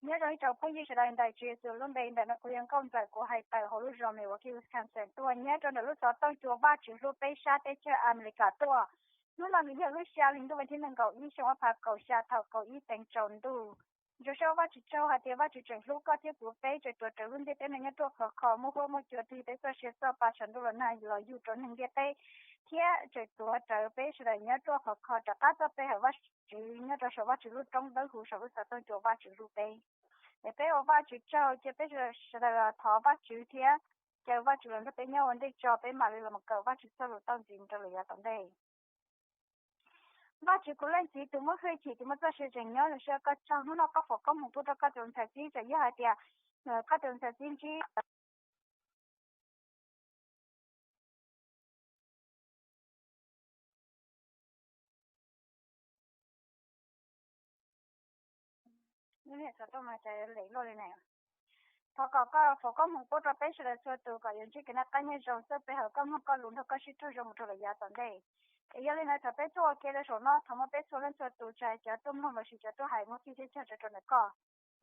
Nyob zoo ib tsoom phooj ywg sawv daws, ntawm Tswv Yexus lub npe, ntawm no kuv yog Nkauj Ntxawm, kuv hais tawm hauv lub zos Milwaukee, Wisconsin tuaj, nyob rau ntawm lub xov tooj cua Vaj Tswv Hlub peb sab teb chaws Amelikas tuaj. Hnub no nws yog lub xya hli ntuj, vas thib nees nkaum ib xyoo ob phav kaum xya thaum kaum ib teev tsaus ntuj. Ntsuas siab ua Vaj Tswv tsaug hais tias Vaj Tswv tseem hlub koj thiab kuv, peb tseem tuav rawv lub ntiaj teb no nyob ruaj khov kho, muaj huab muaj cua, tig peb txoj sia txoj pa, saum ntuj los nag los yug rau neeg ntiaj teb, thiab tseem tuav rawv peb sawv daws nyob ruaj khov kho rov qab txog pe hawm Vaj Tswv nyob rau saum Vaj Tswv lub roob dawb huv saum lub xov tooj cua Vaj Tswv hlub peb. Es peb ua Vaj Tswv tsaug, cia peb sawv daws los thov Vaj Tswv thiab caw Vaj Tswv los nrog peb nyob ua ntej tso, peb mam li los mus kawm Vaj Tswv txoj lus tau ntxiv rau lawm yav tom ntej. Vaj Tswv kuv leej txiv tus muaj hwj chim, tus muaj txoj sia tseem nyob, zoo siab ua koj tsaug. Hnub no koj foom koob hmoov pub rau koj tus ntxhais txib, tseem yog hais tias koj tus ntxhais txib ntsib Thov kom koj foom koob hmoov pub rau peb sawv daws txhua tus kom yuav ntsib kev noj qab nyob zoo, txawj pe hawm koj mloog koj lus, nrog koj sib raug zoo mus rau lawm yav tom ntej. Es yog li ntawd thaum peb tuaj ua ke rau saum no, thov muab peb txhua leej txhua tus, tsis hais cov tuaj mloog lossis cov tuaj hais, muab txhij thiab tsaug rau ntawm koj.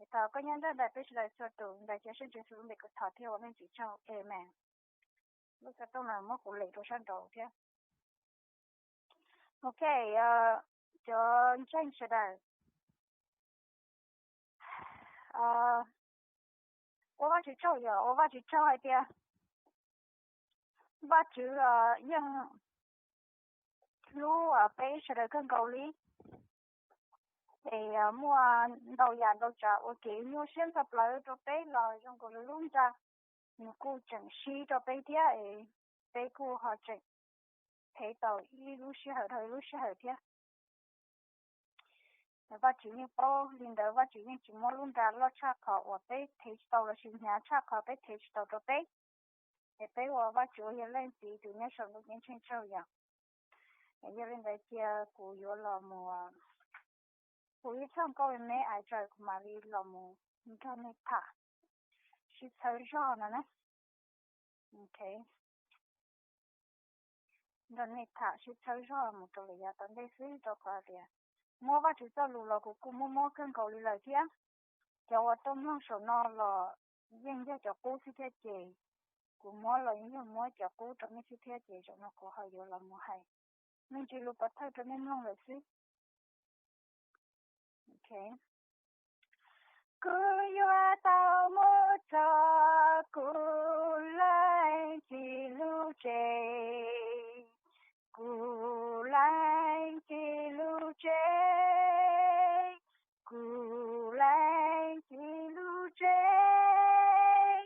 Es thov koj nyob nrog nrog peb sawv daws txhua tus, ntawm Cawm Seej Tswv Yexus lub npe kuv thov thiab ua Leej Txiv tsaug, amen. Lub xov tooj no muab kuv lem rau sab nraud thiab. Ok, cov ntseeg sawv daws, ua Vaj Tswv tsaug, yog ua Vaj Tswv tsaug hais tias Vaj Tswv yeej hlub peb sawv daws kawg nkaus li. Es muaj ntau yam ntau tsav ua kev nyuaj siab ntxhov plawv rau peb los zoo nkaus li lub nra nws kuj tseem sib rau peb thiab, es peb kuj ho tseem thev tau ib lub sij hawm dhau ib lub sij hawm thiab. Vaj Tswv yeej paub li ntawd, Vaj Tswv yeej tsis muab lub nra loj tshaj qhov uas peb thev tsis tau lossis hnyav tshaj qhov peb thev tsis tau rau peb. Es peb ua Vaj Tswv uas yog Leej Txiv tus nyob saum ntuj ceeb tsheej tsaug yom. Es yog li ntawd cia kuv yuav los mus, kuv ib txoj nkauj me me ais tsaws kuv mam li los mus nrog nej tham sib txhawb zog no na. Ok, nrog nej tham sib txhawb zog mus rau lawm yav tom ntej xwb, rau qhov tias muab Vaj Tswv txoj lus los kuv kuj muab muab kawg nkaus li lawm thiab. Cov uas tuaj mloog saum no los yeej yog cov qub xwb thiab ces kuv muab los yeej yog muab cov qub rau nej xwb thiab ces zaum no kuv ho yuav los mus hais me ntsis lus pov thawj rau nej mloog lawm xwb. Kuv yuav tau mus txog kuv leej txiv lub tsev, kuv leej txiv lub tsev, kuv leej txiv lub tsev.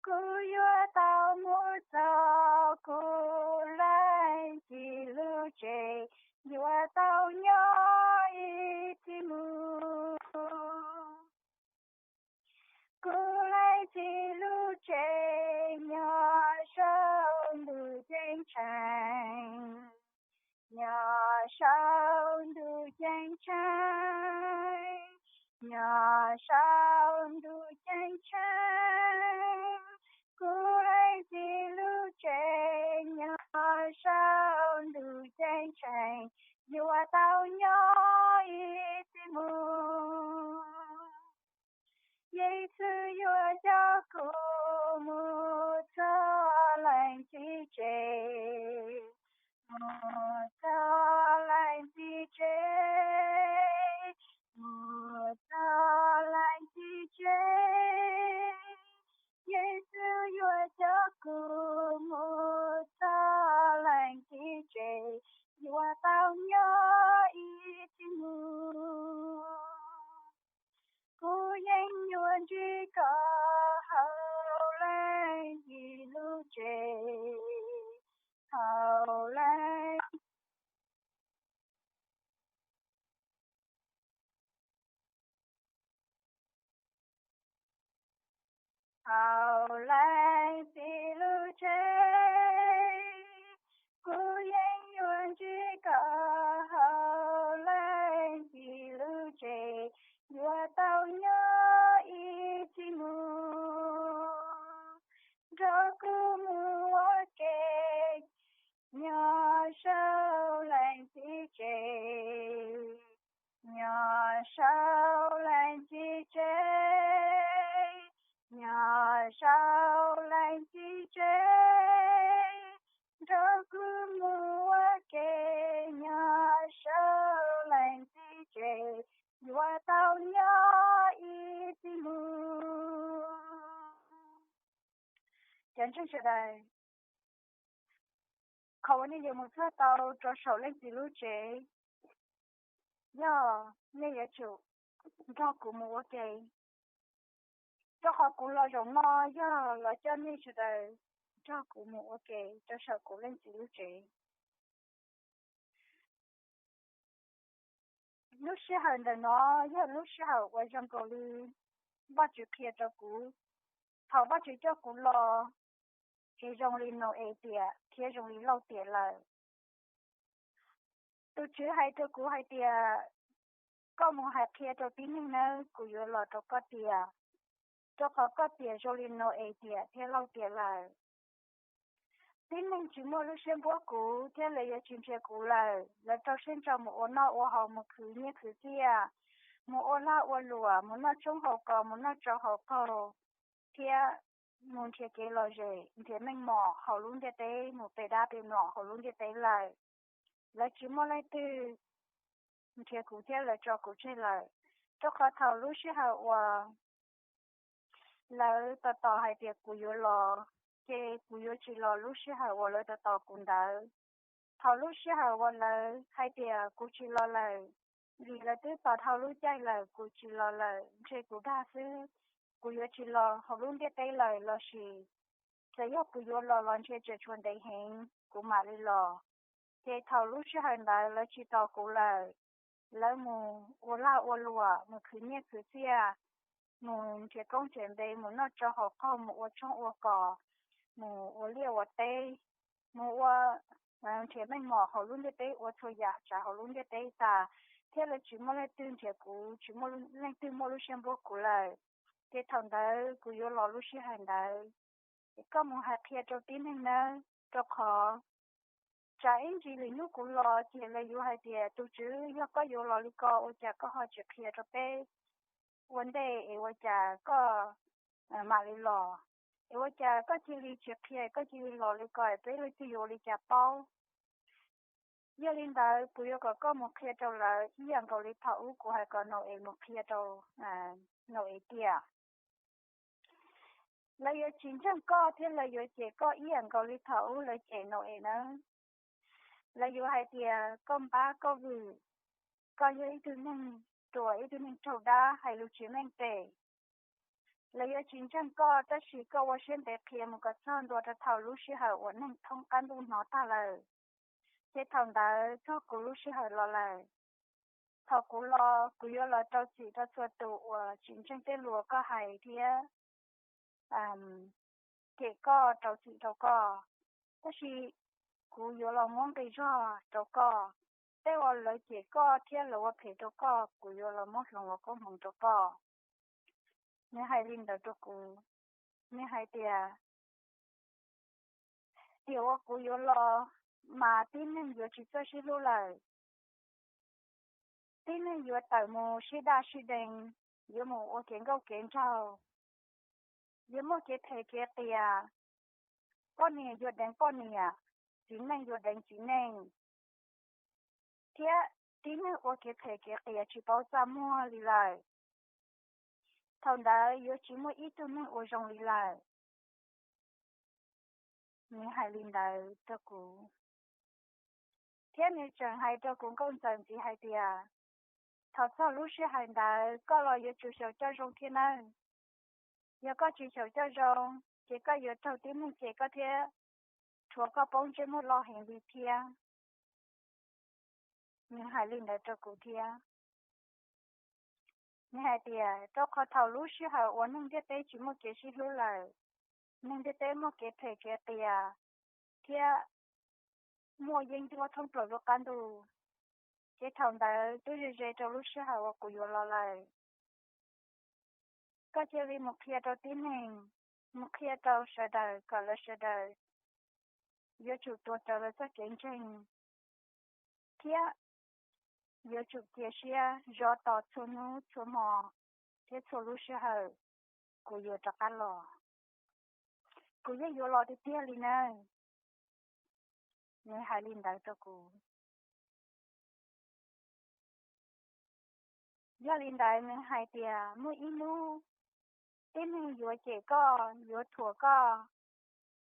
Kuv yuav tau mus txog kuv leej txiv lub tsev, yuav tau nyob ib txhis mus. Kuv leej txiv lub tsev nyob saum ntuj ceeb tsheej, nyob saum ntuj ceeb tsheej, nyob saum ntuj ceeb tsheej. Kuv leej txiv lub tsev nyob saum ntuj ceeb tsheej, yuav tau nyob ib txhis mus. Yexus yuav coj kuv mus txog leej txiv tsev, mus txog leej txiv tsev, mus txog leej txiv tsev. Yexus yuav coj kuv mus txog leej txiv tsev, yuav tau nyob ib txhis mus. Kuv yeej yuav ntsib koj hauv leej txiv lub tsev, hauv leej hauv leej txiv lub tsev. Kuv yeej yuav ntsib koj hauv leej txiv lub tsev, yuav tau nyob ib txhis mus. Nrog kuv mus ua ke nyob saum leej txiv tsev, nyob saum leej txiv tsev. Saum leej txiv tsev, nrog kuv mus ua ke, nyob saum leej txiv tsev, yuav tau nyob ib txhis mus. Cov ntseeg sawv daws, qhov uas nej yuav mus txog tau rau saum leej txiv lub tsev, yog nej yuav tsum nrog kuv mus ua ke. Rau qhov kuv los zaum no yog los coj nej sawv daws nrog kuv mus ua ke rau saum kuv leej txiv lub tsev. Lub sij hawm ntawm no yog lub sij hawm uas zoo nkaus li Vajtswv qhia rau kuv, thaum Vajtswv coj kuv los, es zoo li Nau-es tiam thiab zoo li Lauj tiam lawm. Tus Tswv hais rau kuv hais tias, koj mus hais qhia rau tib neeg nawb, kuv yuav los rau koj tiam, rau qhov koj tiam zoo li Nau-es tiam thiab Lauj tiam lawm. Tib neeg tsis muaj lub siab npuab kuv thiab lawv yuav tsis nrhiav kuv lawm. Lawv rau siab ntso mus ua noj ua haus, mus khwv nyiaj khwv txiaj, mus ua lag ua luam, mus noj tshoob haus kos, mus noj tsau haus qaug, thiab mus nrhiav kev lom zem, nrhiav meej mom hauv lub ntiaj teb, mus pe dab pe mlom hauv lub ntiaj teb lawm. Lawv tsis muaj leej twg nrhiav kuv thiab lawv tso kuv tseg lawm. Rau qhov thaum lub sij hawm uas lawv tos tos hais tias kuv yuav los, ces kuv yuav tsis los lub sij hawm uas lawv tos tos kuv ntawd. Thaum lub sij hawm uas lawv hais tias kuv tsis los lawm, vim lawv twb tos dhau lub caij lawm, kuv tsis los lawm ntshe kuv dag xwb, kuv yuav tsis los hauv lub ntiaj teb lawm lossis txawm yog kuv yuav los los ntshe tseem tshuav ntev heev kuv mam li los. Ces thaum lub sij hawm ntawd lawv tsis tos kuv lawm, lawv mus ua lag ua luam, mus khwv nyiaj khwv txiaj, mus nrhiav koob nrhiav npe, mus noj tsau haus qaug, mus ua tshoob ua kos, mus ua liaj ua teb, mus ua, nrhiav meej mom hauv lub ntiaj teb, ua txhua yam tsav hauv lub ntiaj teb tas, thiab lawv tsis muaj leej twg nrhiav kuv, tsis muaj leej twg muaj lub siab npuab kuv lawm. Ces thaum ntawd kuv yuav los lub sij hawm ntawd, ces koj mus hais qhia rau tib neeg nawb, rau qhov tsam ib ntsis lwm hnub kuv los ces lawv yuav hais tias, tus Tswv, yog koj yuav los li ko ua cas koj ho tsis qhia rau peb ua ntej es ua cas koj mam li los? Es ua cas koj cia li tsis qhia, koj cia li los li ko, peb leej twg yuav ua li cas paub? Yog li ntawd kuv yuav kom koj mus qhia rau lawv ib yam nkaus li thaum ub kuv hais kom Nau-es mus qhia rau Nau-es tiam. Lawv yuav tsis ntseeg koj thiab lawv yuav cem koj ib yam nkaus li thaum ub lawv cem Nau-es nawb. Lawv yuav hais tias koj npab koj vwm, koj yog ib tug neeg ruam, ib tug neeg raug dab, hais lus tsis meej pem. Lawv yuav tsis ntseeg koj, tab sis koj ua siab ntev qhia mus kom txog ntua rau thaum lub sij hawm uas neeg thoob qab ntuj hnov tag lawm, ces thaum ntawd txog kuv lub sij hawm los lawm. Thaum kuv los kuv yuav los rau txim rau txhua tus uas tsis ntseeg tej lus koj hais thiab cem koj, rau txim rau koj. Tab sis kuv yuav los muab nqi zog rau koj. Tej uas lawv cem koj thiab lawv ua phem rau koj, kuv yuav los muab hloov ua koob hmoov rau koj. Nws hais li ntawd rau kuv. Nws hais tias, tiam uas kuv yuav los mas tib neeg yuav tsis txawj sib hlub lawm. Tib neeg yuav tawm mus sib daj sib deev, yuav mus ua kev nkauj kev nraug, yuav muaj kev phem kev qias, poj niam yuav deev poj niam, txiv neej yuav deev txiv neej, thiab tib neeg ua kev phem kev qias tsis paub txaj muag li lawm. Thaum ntawd yuav tsis muaj ib tug neeg ua zoo li lawm. Nws hais li ntawd rau kuv, thiab nws tseem hais rau kuv nkauj ntxawm ntxiv hais tias, thaum txog lub sij hawm ntawd koj los yuav tsum xyaum coj zoo thiab nawb. Yog koj tsis xyaum coj zoo, ces koj yuav raug tib neeg cem koj thiab rhuav koj paub ntsej muag loj heev li thiab. Nws hais li ntawd rau kuv thiab. Nws hais tias rau qhov thaum lub sij hawm uas neeg ntiaj teb tsis muaj kev sib hlub lawm, neeg ntiaj teb muaj kev phem kev qias, thiab muaj yeeb ncuab thoob plaws lub qab ntuj, ces thaum ntawd twb ze ze rau lub sij hawm uas kuv yuav los lawm. Koj cia li mus qhia rau tib neeg, mus qhia rau sawv daws kom lawv sawv daws yuav tsum tuav rawv lawv txoj kev ntseeg, thiab yuav tsum cia siab zov tos txhua hnub txhua hmo thiab txhua lub sij hawm kuv yuav rov qab los. kuv yeej yuav los tiag tiag li nawb. Nws hais li ntawd rau kuv. Yog li ntawd nws hais tias muaj ib hnub tib neeg yuav cem koj, yuav thuam koj,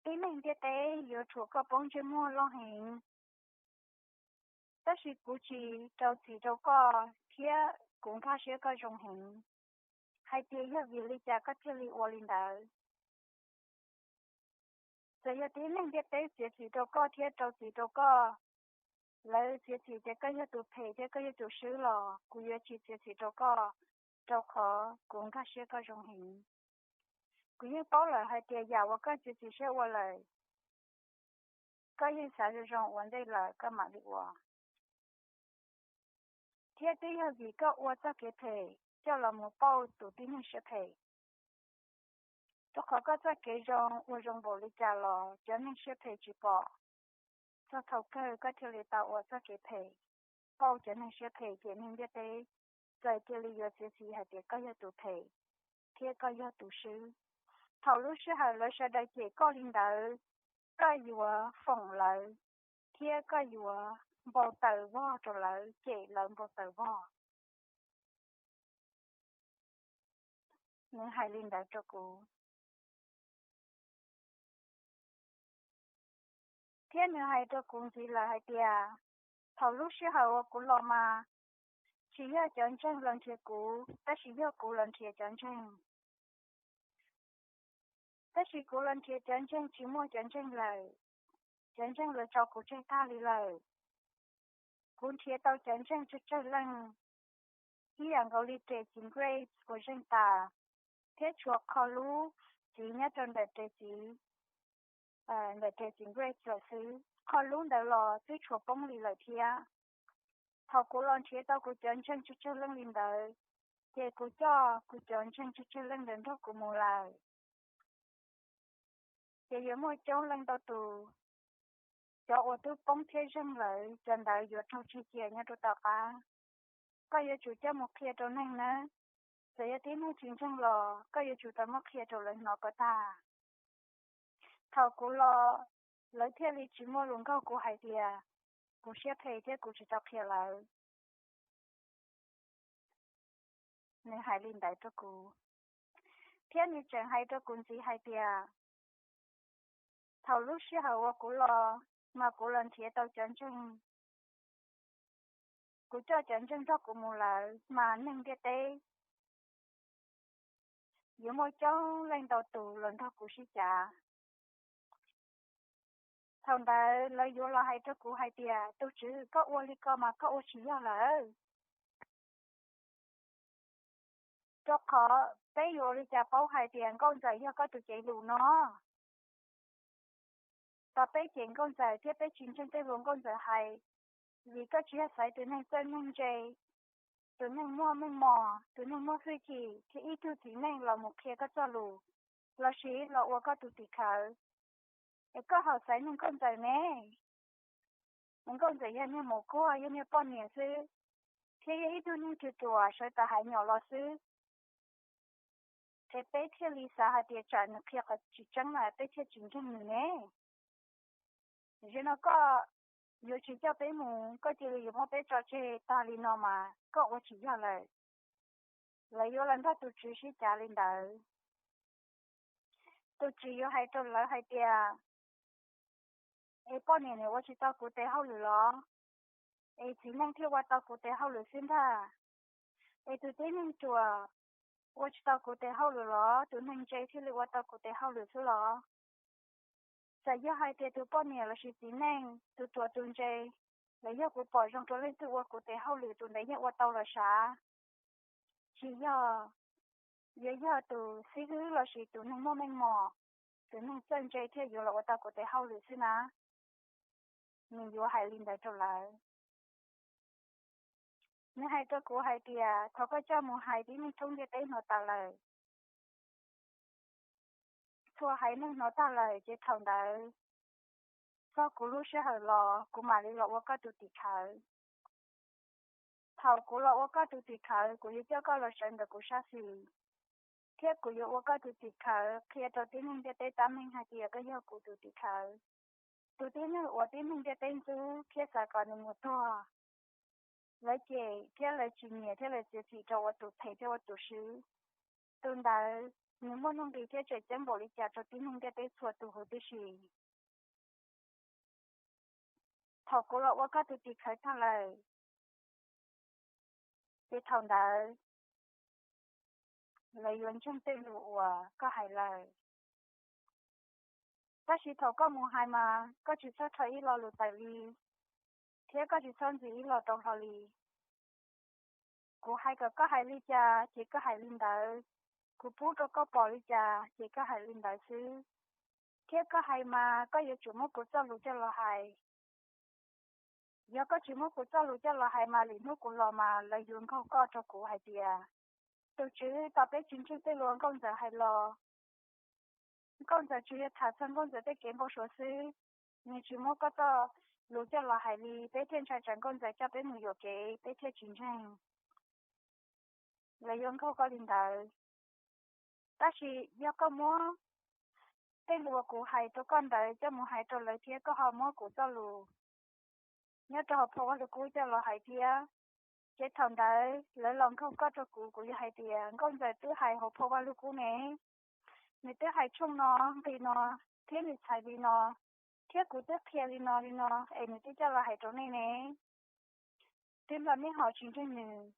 tib neeg ntiaj teb yuav thuam koj poob ntsej muag loj heev, tab sis kuv tsis rau txim rau koj thiab kuv nkag siab koj zoo heev. Hais tias yog vim li cas koj thiaj li ua li ntawd? Txawm yog tib neeg ntiaj teb txiav txim rau koj thiab rau txim rau koj, lawv txiav txim tias koj yog tus phem thiab koj yog tus swb los kuv yuav tsis txiav txim rau koj, rau qhov kuv nkag siab koj zoo heev. Kuv yeej paub lawm hais tias yam uas koj txiav txim siab ua lawm, koj yeej xav zoo zoo ua ntej lawm koj mam li ua. Thiab twb yog vim koj ua txoj kev phem coj los mus pauj tus tib neeg siab phem, rau qhov koj txoj kev zoo ua zoo npaum li cas los cov neeg siab phem tsis pom. Txog thaum kawg koj thiaj li tau ua txoj kev phem, pauj cov neeg siab phem ces neeg ntiaj teb txawm cia li yuav txiav txim hais tias koj yog tus phem thiab koj yog tus swb. Thaum lub sij hawm lawv sawv daws cem koj li ntawd, koj yuav foom lawv thiab koj yuav npau taws vog rau lawv, cem lawv npau taws vog. Nws hais li ntawd rau kuv. Thiab nws hais rau kuv ntxiv lawm hais tias, thaum lub sij hawm uas kuv los mas, tsis yog cov ntseeg los nrhiav kuv, tab sis yog kuv los nrhiav cov ntseeg. Tab sis kuv los nrhiav cov ntseeg tsis muaj cov ntseeg lawm, cov ntseeg lawv tso kuv tseg tag li lawm. Kuv nrhiav tau cov ntseeg tsawg tsawg leej, ib yam nkaus li res txiv Grace uas zeeg tas, thiab tshuav qho lub txiv nyob rau ntawm res txiv, ntawm res txiv Grace lawm xwb, qho lub ntawd los twb tshuav poob li lawm thiab. Thaum kuv los nrhiav tau kuv cov ntseeg tsawg tsawg leej li ntawd, ces kuv coj kuv cov ntseeg tsawg tsawg leej ntawd nrog kuv mus lawm. Ces yuav muaj coob leej ntau tus, cov uas twb poob thiab zeeg lawm, cov ntawd yuav raug tseg cia nyob rau tom qab. Koj yuav tsum coj mus qhia rau neeg nawb. Txawm yog tib neeg tsis ntseeg los koj yuav tsum tau muab qhia rau lawv hnov kom tag. Thaum kuv los, lawv thiaj li tsis muaj lus nkaug kuv hais tias kuv siab phem thiab kuv tsis tau qhia lawv. Nws hais li ntawd rau kuv, thiab nws tseem hais rau kuv ntxiv hais tias, thaum lub sij hawm uas kuv los, mas kuv los nrhiav tau cov ntseeg. Kuv coj cov ntseeg nrog kuv mus lawm, mas neeg ntiaj teb yuav muaj coob leej ntau tus los nrog kuv sib cav. Thaum ntawd lawv yuav los hais rau kuv hais tias, tus Tswv, koj ua li ko mas koj ua tsis yog lawm. Rau qhov peb yuav ua li cas paub hais tias Nkauj Ntxawm yog koj tus cev lus no? Tau peb cem Nkauj Ntxawm thiab peb tsis ntseeg tej lus Nkauj Ntxawm hais, vim koj tsis yog xaiv tus neeg txawj neeg ntse, tus neeg muaj meej mom, tus neeg muaj hwj chim thiab ib tug txiv neej los mus qhia koj txoj lus, lossis los ua koj tus tim khawv, es koj ho xaiv niag Nkauj Ntxawm ne? Niag Nkauj Ntxawm yog niag maum kuag, yog niag poj niam xwb, thiab yog ib tug neeg ruam ruam sawv tawm hais nyom los xwb. Ces peb thiaj li xav hais tias tsam nws qhia qhov tsis tseeb lawm peb thiaj tsis ntseeg nws ne. Zaum no koj yuav tsis coj peb mus, koj cia li yuav muab peb tso tseg tag li no mas koj ua tsis yog lawm. Lawv yuav los nrog tus tswv sib cav li ntawd. Tus tswv yuav hais rau lawv hais tias, es poj niam nws ua tsis tau kuv tes hauj lwm los? Es txiv neej thiaj ua tau kuv tes hauj lwm xwb ntag. Es tus tib neeg ruam ua tsis tau kuv tes hauj lwm los? Tus neeg ntse thiaj li ua tau kuv tes hauj lwm xwb los? Txawm yog hais tias tus poj niam lossis txiv neej, tus ruam tus ntse, los yog kuv pom zoo rau leej twg ua kuv tes hauj lwm tus ntawd yeej ua tau los sav? Tsis yog, yuav yog tus xib hwb lossis tus neeg muaj meej mom, tus neeg txawj ntse thiaj yuav los ua tau kuv tes hauj lwm xwb na. Nws yuav hais li ntawd rau lawv. Nws hais rau kuv hais tias, thov koj coj mus hais tib neeg thoob ntiaj teb hnov tas lawm. Txhua haiv neeg hnov tag lawm ces thaum ntawd, txog kuv lub sij hawm los kuv mam li los ua koj tus tim khawv. Thaum kuv los ua koj tus tim khawv, kuv yuav coj koj los sawv ntawm kuv sab xis. thiab kuv yuav ua koj tus tim khawv qhia rau tib neeg ntiaj teb tab meeg hais tias koj yog kuv tus tim khawv. Tus tib neeg uas tib neeg ntiaj teb ntxub thiab xav kom nws mus tuag, lawv cem thiab lawv tsis nyiam thiab lawv txiav txim rau ua tus phem thiab ua tus swb, tus ntawd nws muaj nuj nqis thiab tseem ceeb npaum li cas rau tib neeg ntiaj teb txhua tus huv tib si. Thaum kuv los ua koj tus tim khawv tag lawm, ces thaum ntawd lawv yuav ntseeg tej lus uas koj hais lawm. Tab sis thaum koj mus hais mas koj tsis txhob rho ib lo lus tawm li, thiab koj tsis txhob ntxiv ib lo rau hlo li. Kuv hais kom koj hais li cas ces koj hais li ntawd, kuv pub rau koj pom li cas ces koj hais li ntawd xwb. Thiab koj hais mas koj yuav tsum muab kuv txoj lus coj los hais. Yog koj tsis muab kuv txoj lus coj los hais mas lwm hnub kuv los mas lawv yuav nkaug koj rau kuv hais tias, tus tswv, tos peb tsis ntseeg tej lus uas nkauj ntxawm hais los. Nkauj ntxawm tsuas yog tham txog nkauj ntxawm tej kev npau suav xwb, nws tsis muab koj txoj lus coj los hais li, peb thiaj ntshai tsam nkauj ntxawm coj peb mus yuam kev, peb thiaj tsis ntseeg. Lawv yuav nkaug koj li ntawd. Tab sis yog koj muab tej lus uas kuv hais rau koj ntawd coj mus hais rau lawv thiab koj ho muab kuv txoj lus nyob rau hauv phau Vaj Lug Kub coj los hais thiab, ces thaum ntawd lawv los nkaug koj rau kuv, kuv yuav hais tias nkauj ntxawm twb hais hauv phau Vaj Lug Kub ne, nws twb hais tshooj no, nqi no, thiab nws txhais li no, thiab kuv twb qhia li no li no, es nws twb coj los hais rau nej ne. Twb los nej ho tsis ntseeg nws,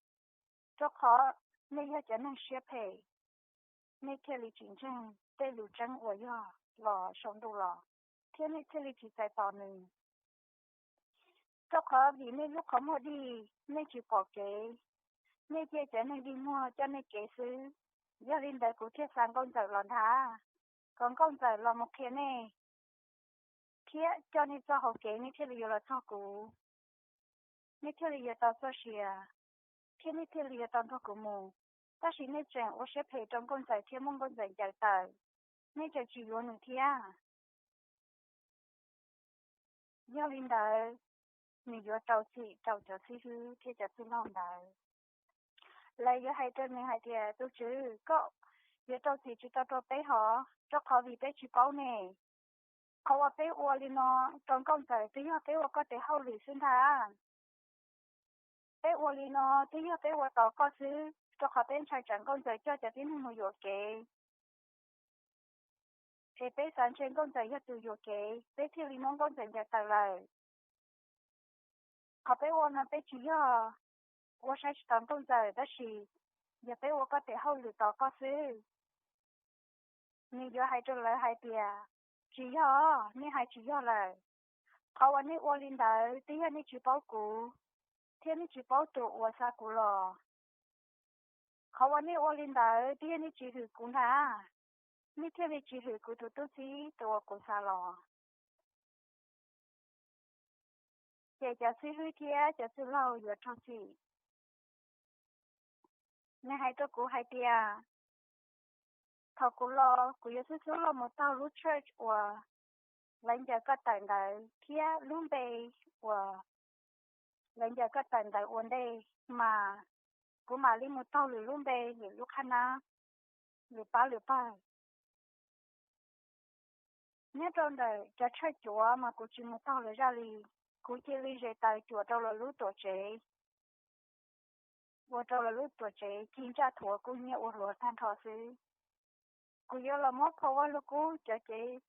rau qhov nej yog cov neeg siab phem, nej thiaj li tsis ntseeg tej lus tseeb uas yog los saum ntuj los, thiab nej thiaj li tsis txais tos nws. Rau qhov vim nej lub qhov muag dig, nej tsis pom kev, nej cia cov neeg dig muag coj nej kev xwb. Yog li ntawd kuv thiaj xa nkauj ntxawm los ntag, kom nkauj ntxawm los mus qhia nej thiab coj nej txoj hau kev, nej thiaj li yuav los txog kuv, nej thiaj li yuav tau txoj sia, thiab nej thiaj li yuav tau nrog kuv mus. Tab sis nej tseem ua siab phem rau nkauj ntxawm thiab muab nkauj ntxawm ncaws tawm, nej tseem tsis yuav nws thiab. Yog li ntawd, nws yuav rau txim rau cov xib hwb thiab cov txwj laug ntawd. Lawv yuav hais rau nws hais tias, tus tswv, koj yuav rau txim tsis tau rau peb hov, rau qhov vim peb tsis paub ne. Qhov uas peb ua li no rau nkauj ntxawm twb yog peb ua koj tes hauj lwm xwb ntag. Peb ua li no twb yog peb ua tos koj xwb, rau qhov peb ntshai tsam nkauj ntxawm coj cov tib neeg mus yuam kev, es peb xav ntshe nkauj ntxawm yog tus yuam kev, peb thiaj li muab nkauj ntxawm ncaws tawm lawm. Qhov peb ua no peb tsis yog ua saib tsis taus nkauj ntxawm, tab sis yog peb ua koj tes hauj lwm tos koj xwb. Nws yuav hais rau lawv hais tias, tsis yog, nej hais tsis yog lawm. Qhov uas nej ua li ntawd twb yog nej tsis paub kuv, thiab nej tsis paub tus uas xa kuv los. Qhov uas nej ua li ntawd twb yog nej tsis hwm kuv ntag, nej thiaj li tsis hwm kuv tus tub txib tus uas kuv xa los. Ces cov xib hwb thiab cov txwj laug yuav raug txim. Nws hais rau kuv hais tias, thaum kuv los kuv yuav xub xub los mus taug lub church uas lawv ncaws koj tawm ntawd thiab lub npe uas lawv ncaws koj tawm ntawd ua ntej, mas kuv mam li mus taug lwm lub npe, lwm lub qhab nab, lwm pab lwm pawg. Nyob rau ntawm cov church cuav mas kuv tsis mus taug lawv zaj li, kuv cia li zes taws cuam rau lawv lub tuam tsev, ua rau lawv lub tuam tsev ci ntsaj thuav kub hnyiab ua hluav tag nrho xwb. Kuv yuav los muab phau Vaj Lug Kub cov cev,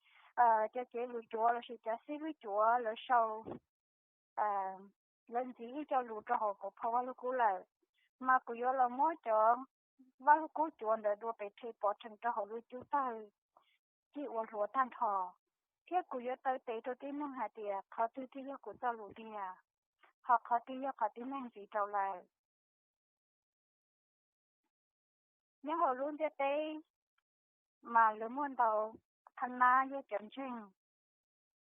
cov cev lus cuav lossis cov xib hwb cuav lawv sau, lawv ntxiv ib co lus rau hauv kuv phau Vaj Lug Kub lawm, mas kuv yuav los muab cov Vaj Lug Kub cuav ntawd dua pes rhe pov rhees rau hauv lub cub tawg ci ua hluav tag nrho, thiab kuv yuav taw tes rau tib neeg hais tias qhov twg thiaj yog kuv txoj lus tiag, ho qhov twg yog qhov tib neeg ntxiv rau lawm. Nyob hauv lub ntiaj teb mas lawv muaj ntau, qhab nab yog cov ntseeg,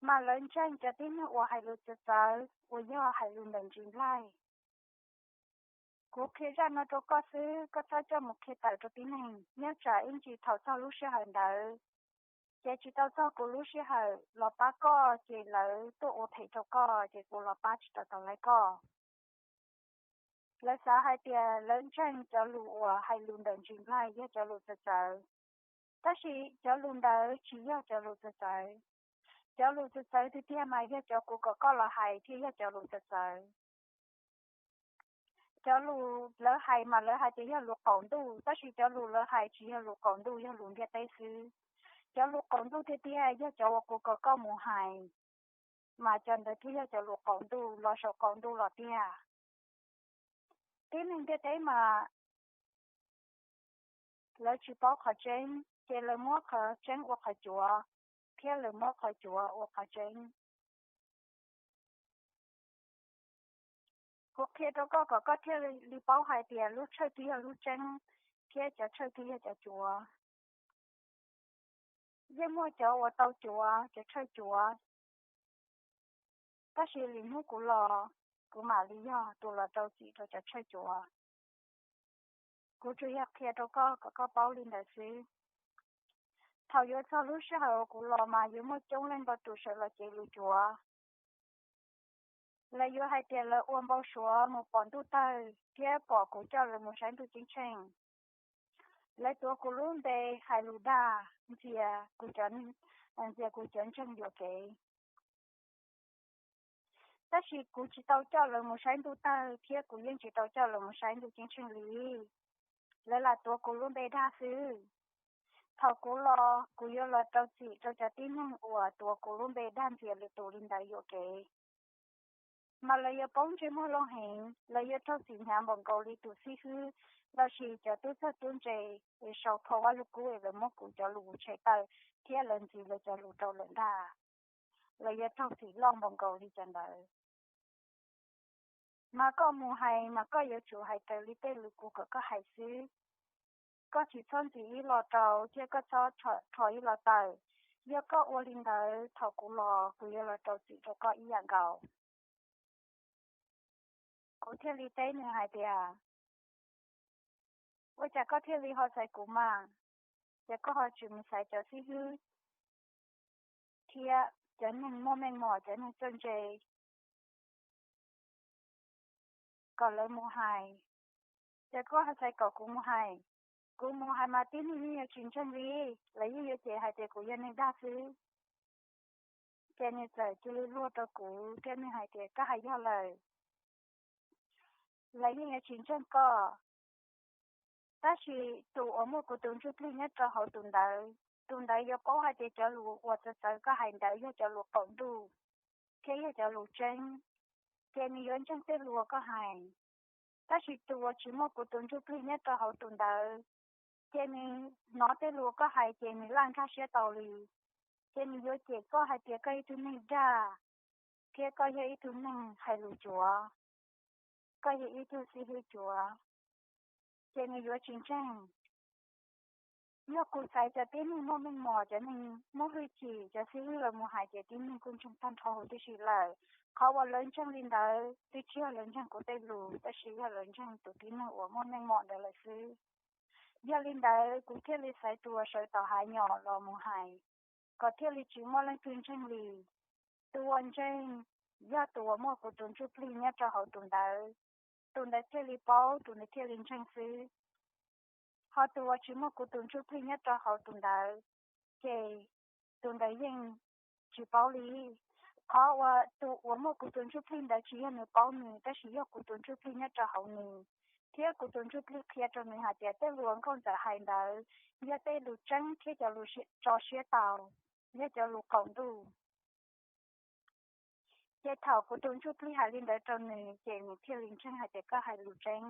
mas lawv ntseeg cov tib neeg uas hais lus txawv txawv uas yog hais lus ntawm ntsis nplaig. Kuv qhia zaj no rau koj xwb, koj txhob coj mus qhia tawm rau tib neeg, nyob tsam ib ntsis thaum txog lub sij hawm ntawd, ces tsis tau txog kuv lub sij hawm los pab koj, ces lawv tuaj ua phem rau koj, ces kuv los pab tsis tau tau lawv koj. Lawv xav hais tias lawv ntseeg cov lus uas hais lus ntawm ntsis nplaig yog cov lus txawv txawv, tab sis cov lus ntawd tsis yog cov lus txawv txawv. Cov lus txawv txawv tiag tiag mas yog cov kuv kom koj los hais thiaj yog cov lus txawv txawv. Cov lus lawv hais mas lawv hais tias yog lus qaum ntuj, tab sis cov lus lawv hais tsis yog lus qaum ntuj, yog lus ntiaj teb xwb. Cov lus qaum ntuj tiag tiag yog cov uas kuv kom koj mus hais, mas cov ntawd thiaj yog cov lus qaum ntuj los saum qaum ntuj los tiag. Tib neeg ntiaj teb mas lawv tsis paub qhov tseeb, ces lawv muab qhov tseeb ua qhov cuav, thiab lawv muab qhov cuav ua qhov tseeb. Kuv qhia rau koj kom koj thiaj li paub hais tias lub tshawj twg yog lub tseeb, thiab cov tshawj twg yog cov cuav. Yeej muaj cov uas tau cuav, cov tshawj cuav, tab sis lwm hnub kuv los, kuv mam li yog tus los rau txim rau cov tshawj cuav. Kuv tsuas yog qhia rau koj kom koj paub li ntawd xwb. Thaum yuav txog lub sij hawm uas kuv los mas yuav muaj coob leej ntau tus sawv los cev lus cuav. Lawv yuav hais tias lawv ua npau suav mus pom ntuj tawg thiab pom kuv coj lawv mus saib ntuj ceeb tsheej. Lawv tuav kuv lub npe hais lus dag ntxias kuv cov, ntxias kuv cov ntseeg yuam kev. Tab sis kuv tsis tau coj lawv mus saib ntuj tawg thiab kuv yeej tsis tau coj lawv mus saib ntuj ceeb tsheej li. Lawv lam tuav kuv lub npe dag xwb. Thaum kuv los, kuv yuav los rau txim rau cov tib neeg uas tuav kuv lub npe dag ntxias lwm tus li ntawd yuam kev. Mas lawv yuav poob ntsej muag loj heev, lawv yuav raug txim hnyav npaum nkaus li tus xib hwb lossis cov tub txawj tub ntse es sau phau Vaj Lug Kub es lawv muab kuv cov lus tshem tawm thiab lawv ntxiv lawv cov lus rau lawm ntag. Lawv yuav raug txim loj npaum nkaus li cov ntawd. Mas koj mus hais mas koj yuav tsum hais raws li tej lus kuv kom koj hais xwb. Koj tsis txhob ntxiv ib los rau thiab koj txhob rho ib los tawm. Yog koj ua li ntawd, thaum kuv los kuv yuav los rau txim rau koj ib yam nkaus. Kuv thiaj li teb nws hais tias, ua cas koj thiaj li ho xaiv kuv mas? Ces koj ho tsis mus xaiv cov xib hwb thiab cov neeg muaj meej mom, cov neeg txawj ntse kom lawv mus hais. Ces koj ho xaiv kom kuv mus hais. Kuv mus hais mas tib neeg yeej yuav tsis ntseeg li, lawv yeej yuav cem hais tias kuv yog neeg dag xwb. Ces nws txawm cia li luag rau kuv thiab nws hais tias, koj hais yog lawm, lawv yeej yuav tsis ntseeg koj. Tab sis tus uas muaj kuv tus ntsuj plig nyob rau hauv tus ntawd, tus ntawd yuav paub hais tias cov lus uas txawv txawv koj hais ntawd yog cov lus qaum ntuj thiab yog cov lus tseeb, ces nws yuav ntseeg tej lus uas koj hais. Tab sis tus uas tsis muaj kuv tus ntsuj plig nyob rau hauv tus ntawd, ces nws hnov tej lus uas koj hais ces nws laj nkag siab tau li, ces nws yuav cem koj hais tias koj yog ib tug neeg dag, thiab koj yog ib tug neeg hais lus cuav, koj yog ib tug xib hwb cuav, ces nws yuav tsis ntseeg. Yog kuv xaiv cov tib neeg muaj meej mom, cov neeg muaj hwj chim, cov xib hwb lawv mus hais ces tib neeg kuj ntseeg tag nrho huv tib si lawm. Qhov uas lawv ntseeg li ntawd twb tsis yog lawv ntseeg kuv tej lus, tab sis yog lawv ntseeg tus tib neeg uas muaj meej mom ntawd lawm xwb. Yog li ntawd kuv thiaj li xaiv tus uas sawv tom hav nyom los mus hais, kom thiaj li tsis muaj leej twg ntseeg li. Tus uas ntseeg yog tus uas muaj kuv tus ntsuj plig nyob rau hauv tus ntawd, tus ntawd thiaj li paub, tus ntawd thiaj li ntseeg xwb. Ho tus uas tsis muaj kuv tus ntsuj plig nyob rau hauv tus ntawd, ces tus ntawd yeej tsis paub li. Qhov uas tus uas muaj kuv tus ntsuj plig ntawd tsis yog nws paub nws, tab sis yog kuv tus ntsuj plig nyob rau hauv nws, thiab kuv tus ntsuj plig qhia rau nws hais tias tej lus uas nkauj ntxawm hais ntawd yog tej lus tseeb thiab cov lus tso siab tau, yog cov lus qaum ntuj. Ces thaum kuv tus ntsuj plig hais li ntawd rau nws, ces nws thiaj li ntseeg hais tias koj hais lus tseeb.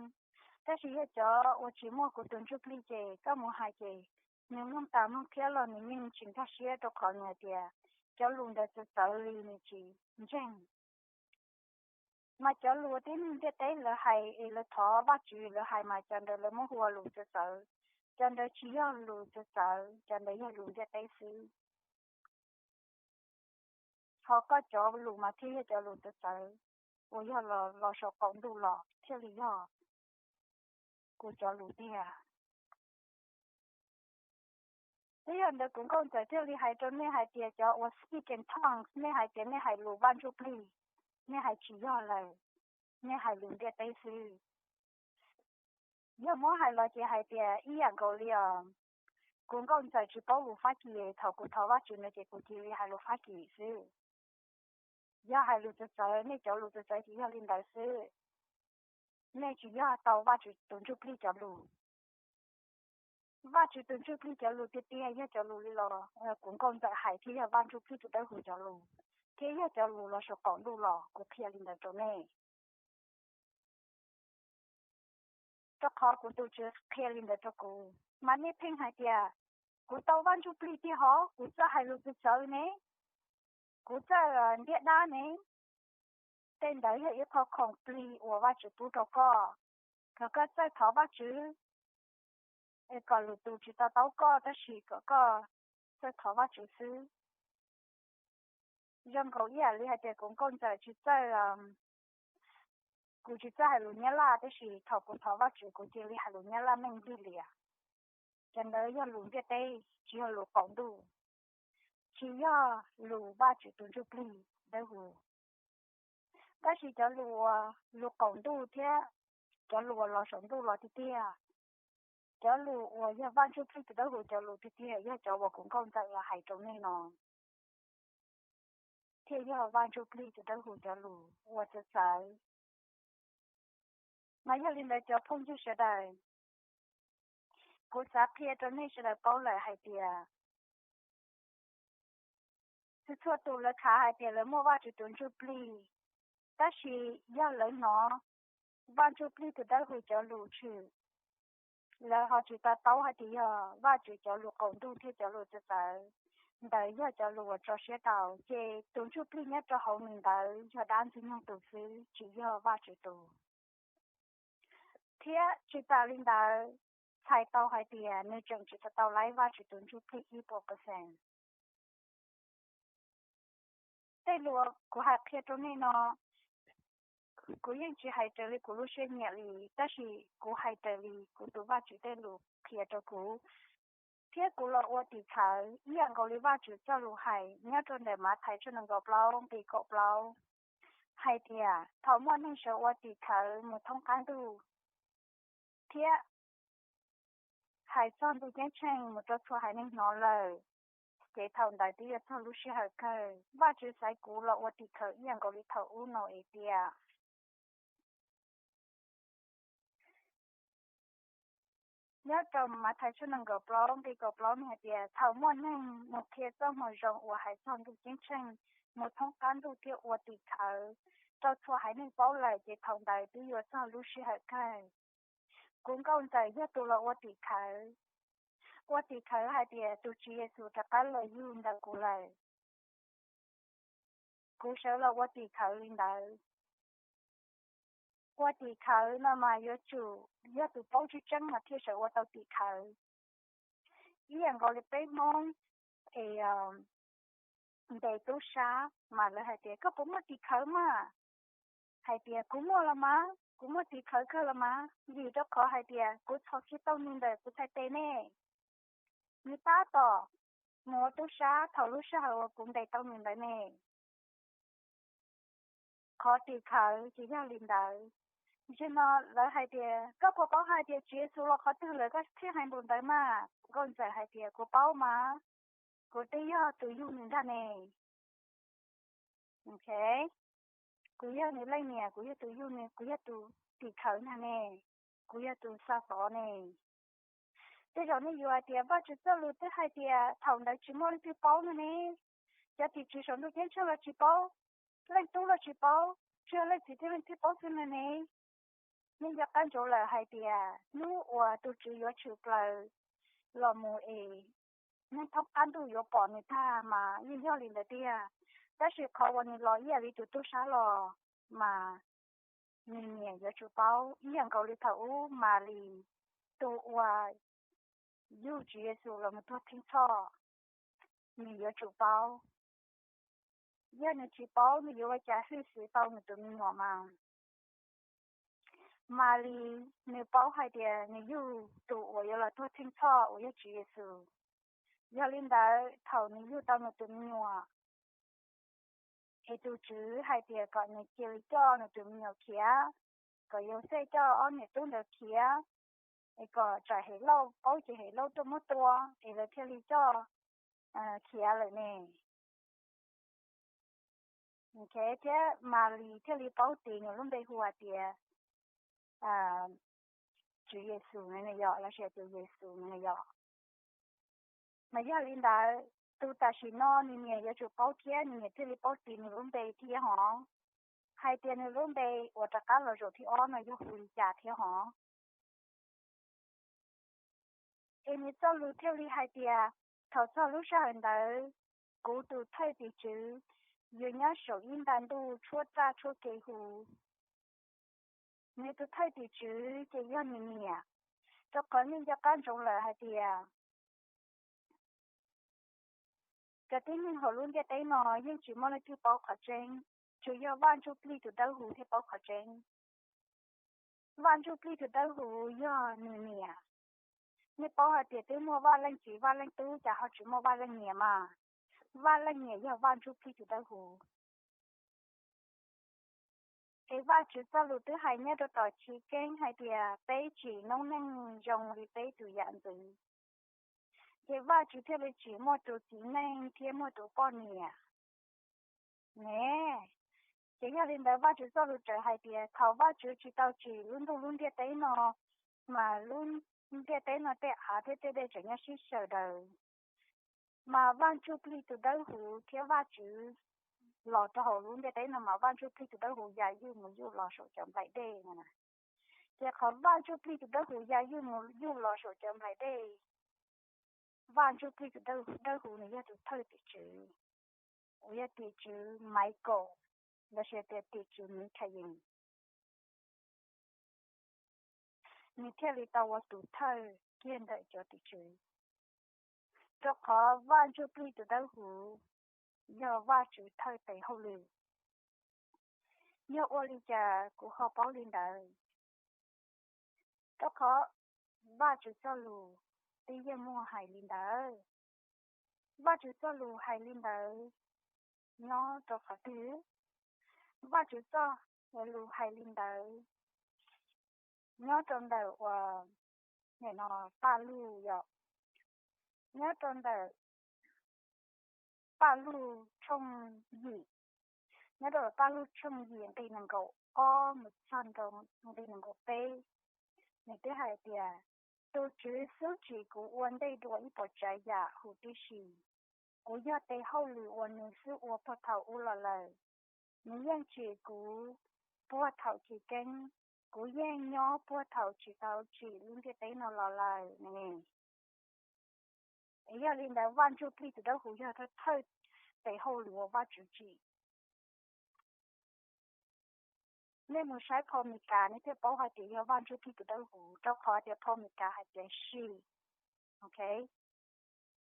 Tab sis yog cov uas tsis muaj kuv tus ntsuj plig ces koj mus hais ces nws mloog tas mloog thiab los nws yeej tsis nkag siab, rau qhov nws hais tias cov lus ntawd txawv txawv li, nws tsis ntseeg. Mas cov lus uas tib neeg ntiaj teb lawv hais es lawv thov Vajtswv lawv hais mas cov ntawd lawv muab hu ua lus txawv txawv. Cov ntawd tsis yog lus txawv txawv, cov ntawd yog lus ntiaj teb xwb. Ho koj cov lus mas thiaj yog cov lus txawv txawv, uas yog los saum qaum ntuj los thiaj li yog kuv cov lus tiag. Twb yog ntawd kuv nkauj ntxawm thiaj li hais rau nej hais tias cov uas speak in tongues, nej hais tias nej hais lus Vaj Ntsujplig, nej hais tsis yog lawm, nej hais lus ntiaj teb xwb. Yog muab hais los ces hais tias ib yam nkaus li os, kuv nkauj ntxawm tsis paub lus Fab Kis, thaum kuv thov Vajtswv ntawd ces kuv cia li hais lus Fab Kis xwb. Yog hais lus txawv txawv, nej cov lus txawv txawv ces yog li ntawd xwb. Nej tsis yog tau Vajtswv tus ntsuj plig cov lus. Vajtswv tus ntsuj plig cov lus tiag tiag yog cov lus li los kuv nkauj ntxawm hais thiab yog Vaj Ntsuj Plig tus Dawb Huv cov lus, thiab yog cov lus los saum qaum ntuj los, kuv qhia li ntawd rau nej. Rau qhov kuv tus Tswv qhia li ntawd rau kuv. Mas nej pheej hais tias, kuv tau Vaj Ntsuj Plig tiag hov, kuv txawj hais lus txawv txawv ne, kuv txawj ntiab dab ne. Tej ntawd yog ib qho khoom plig uas Vajtswv pub rau koj, kom koj txawj thov Vajtswv, es kom lwm tus tsis to taub koj, tab sis kom koj txawj thov Vajtswv xwb. Zoo nkaus ib yam li hais tias kuv nkauj ntxawm tsis txawj, kuv tsis txawj hais lus Nyab Laj, tab sis thaum kuv thov Vajtswv kuv cia li hais lus Nyab Laj meej li lias. Cov ntawd yog lus ntiaj teb, tsis yog lus qaum ntuj, tsis yog lus Vajtswv tus Ntsuj Plig Dawb Huv. Tab sis cov lus uas lus qaum ntuj thiab cov lus uas los saum ntuj los tiag tiag, cov lus uas yog Vaj Ntsuj Plig tus Dawb Huv cov lus tiag tiag yog cov uas kuv nkauj ntxawm los hais rau nej no, thiaj yog Vaj Ntsuj Plig tus Dawb Huv cov lus uas txawv txawv. Mas yog li ntawd cov phooj ywg sawv daws, kuv xav qhia rau nej sawv daws paub lawm hais tias, txhua txhua tus lawv khav hais tias lawv muaj Vajtswv tus Ntsuj Plig, tab sis yog lawv hnov Vaj Ntsuj Plig tus Dawb Huv cov lus tshwm, lawv ho tsis to taub hais tias yog Vajtswv cov lus qaum ntuj thiab cov lus txawv txawv ntawd yog cov lus uas tso siab rau, ces tus Ntsuj Plig nyob rau hauv nws ntawd yog dab Ntxwg Nyoog tus xwb, tsis yog Vajtswv tus. Thiab tsis tas li ntawd, txhais tau hais tias nws tseem tsis tau tau laib Vajtswv tus Ntsuj Plig ib puas percent. Tej lus kuv hais qhia rau nej no, kuv yeej tsis hais raws li kuv lub siab nyiam li, tab sis kuv hais raws li kuv tus Vajtswv tej lus qhia rau kuv. Thiab kuv los ua tim khawv ib yam nkaus li Vajtswv txoj lus hais nyob rau ntawm Mathais tshooj nees nkaum plaub nqe kaum plaub, hais tias thaum muaj neeg sawv ua tim khawv mus thoob qab ntuj thiab hais txog ntuj ceeb tsheej mus rau txhua haiv neeg hnov lawm, ces thaum ntawd twb yuav txog lub sij hawm kawg. Vajtswv xaiv kuv los ua tim khawv ib yam nkaus li thaum ub no es tias, nyob rau Mathais tshooj nees nkaum plaub nqe kaum plaub nws hais tias thaum muaj neeg mus qhia txoj moo zoo uas hais txog ntuj ceeb tsheej mus thoob qab ntuj thiab ua tim khawv rau txhua haiv neeg paub lawm, ces thaum ntawd twb yuav txog lub sij hawm kawg. Kuv nkauj ntxawm yog tus los ua tim khawv. Ua tim khawv hais tias tus Tswv Yexus rov qab los yug ntawm kuv lawm, kuv sawv los ua tim khawv li ntawd. Ua tim khawv no mas yuav tsum yog tus paub tseeb tseeb mas thiaj sawv ua tau tim khawv. Ib yam nkaus li peb Hmoob es ntes tub sab mas lawv hais tias koj puas muaj tim khawv mas? Hais tias kuv muaj los mas, kuv muaj tim khawv kawg los mas, vim rau qhov hais tias kuv txhos tsis tau nws ntawm kuv txhais tes ne. Nws tab tom mus ua tub sab thaum lub sij hawm uas kuv ntes tau nws ntawd ne. Qhov tim khawv ces yog li ntawd. Nim no lawv hais tias koj puas paub hais tias Tswv Yexus los qhov twg lawm koj thiaj hais npaum ntawd mas? Nkauj ntxawm hais tias kuv paub mas, kuv twb yog tus yug nws ntag ne. Kuv yog nws leej niam, kuv yog tus yug nws, kuv yog tus tim khawv ntag ne, kuv yog tus xa xov ne. Tej zaum nej yuav hais tias Vajtswv txoj lus twb hais tias thaum ntawd tsis muaj leej twg paub no ne, cov tim tswv saum ntuj ceeb tsheej los tsis paub, leej tub los tsis paub, tsuas yog leej txiv thiab leej tub paub xwb no ne. Yeej yog qab ntsoov lawm hais tias hnub uas tus Tswv yuav tshwm plaws los mus es hnub thoob qab ntuj yuav pom nws tag mas yeej yog li ntawd tiag. Tab sis qhov uas nws los ib yam li tus tub sab los mas nws niam yuav tsum paub ib yam nkaus li thaum ub Malis, tus uas yug Tswv Yexus los mus tuag theej txhoj, nws yuav tsum paub. Yog nws tsis paub nws yuav ua cas hwj xwm tau nws tus me nyuam mas? Malis nws paub hais tias nws yug tus uas yuav los tuag theej txhoj uas yog Tswv Yexus. Yog li ntawd thaum nws yug tau nws tus me nyuam, es tus Tswv hais tias kom nws cia li coj nws tus me nyuam khiav, kom Yauxej coj ob niam tub ntawd khiav, es kom tsam Helauj paub ces Helauj tuaj muab tua es lawv thiaj li coj khiav lawm ne. Thiab Malis thiaj li paub tis nws lub npe hu hais tias Tswv Yexus no yom, los sis tias Yexus no yom. Mas yog li ntawd tus tam sim no nws niam yuav tsum paub thiab nws niam thiaj li paub tis nws lub npe thiab hov, hais tias nws lub npe uas rov qab los zaum thib ob no yog hu li cas thiab hov. Es nws txoj lus thiaj li hais tias, thaum txog lub sij hawm ntawd, kuv tus thawj tim tswv yuav nyob saum ib nta ntuj tshuab txaj tshuab kev hu. Nws tus thawj tim tswv ces yog nws niam, rau qhov yeej nco qab ntsoov lawm hais tias cov tib neeg hauv lub ntiaj teb no yeej tsis muaj leej twg paub qhov tseeb, tsuas yog Vaj Ntsuj Plig tus Dawb Huv thiaj paub qhov tseeb. Vaj Ntsuj Plig tus Dawb Huv yog nws niam. Nej paub hais tias twb muaj Vaj Leej Txiv Vaj Leej Tub, cas ho tsis muaj Vaj Leej Niam mas? Vaj Leej Niam yog Vaj Ntsuj Plig tus Dawb Huv. Es Vajtswv txoj lus twb hais nyob rau tom chiv keeb hais tias peb tsim noob neej zoo li peb tus yam ntxwv. Ces Vajtswv thiaj li tsim muaj tus txiv neej thiab muaj tus poj niam ne. Ces yog li ntawd Vajtswv txoj lus txawm hais tias thaum Vajtswv tsis tau tsim lub ntuj lub ntiaj teb no, mas lub ntiaj teb no tej av thiab tej dej tseem nyob sib xyaw daws. Mas Vaj Ntsuj Plig tus Dawb Huv thiab Vajtswv los rau hauv lub ntiaj teb no mas Vaj Ntsuj Plig tus Dawb Huv ya yuj mus yuj los saum cov nplaim dej no. Ces qhov Vaj Ntsuj Plig tus Dawb Huv ya yuj mus yuj los saum cov nplaim dej, Vaj Ntsuj Plig tus Dawb Huv nws yog tus thawj tim tswv, uas yog tim tswv Michael, los sis tias tim tswv Mikhayees, nws thiaj li tau ua tus thawj kiag ntawm cov tim tswv. Rau qhov Vaj Ntsuj Plig tus Dawb Huv yog Vajtswv thawj tes hauj lwm. Yog ua li cas kuv ho paub li ntawd? Rau qhov Vajtswv txoj lus twb yeej muaj hais li ntawd. Vajtswv txoj lus hais li ntawd nyob rau qhov twg? Vajtswv txoj lus hais li ntawd nyob rau ntawm uas nim no Paj Lug yom, nyob rau ntawm Paj Lug tshooj yim, nyob rau Paj Lug tshooj yim nqe nees nkaum ob mus txog rau nqe nees nkaum peb, nws twb hais tias, tus Tswv xub tsim kuv ua ntej dua ib puas tsav yam huv tib si. Kuv yog tes hauj lwm uas nws xub ua puag thaum ub los lawm. Nws yeej tsim kuv puag thaum chiv keeb, kuv yeej nyob puag thaum tsis tau tsim lub ntiaj teb no los lawm ne. Es yog li ntawd Vaj Ntsuj Plig tus Dawb Huv yog thawj tes hauj lwm uas Vajtswv tsim. Nej mus saib phau Meskas nej thiaj paub hais tias yog Vaj Ntsuj Plig tus Dawb Huv, rau qhov tias phau Meskas hais tias she, ok,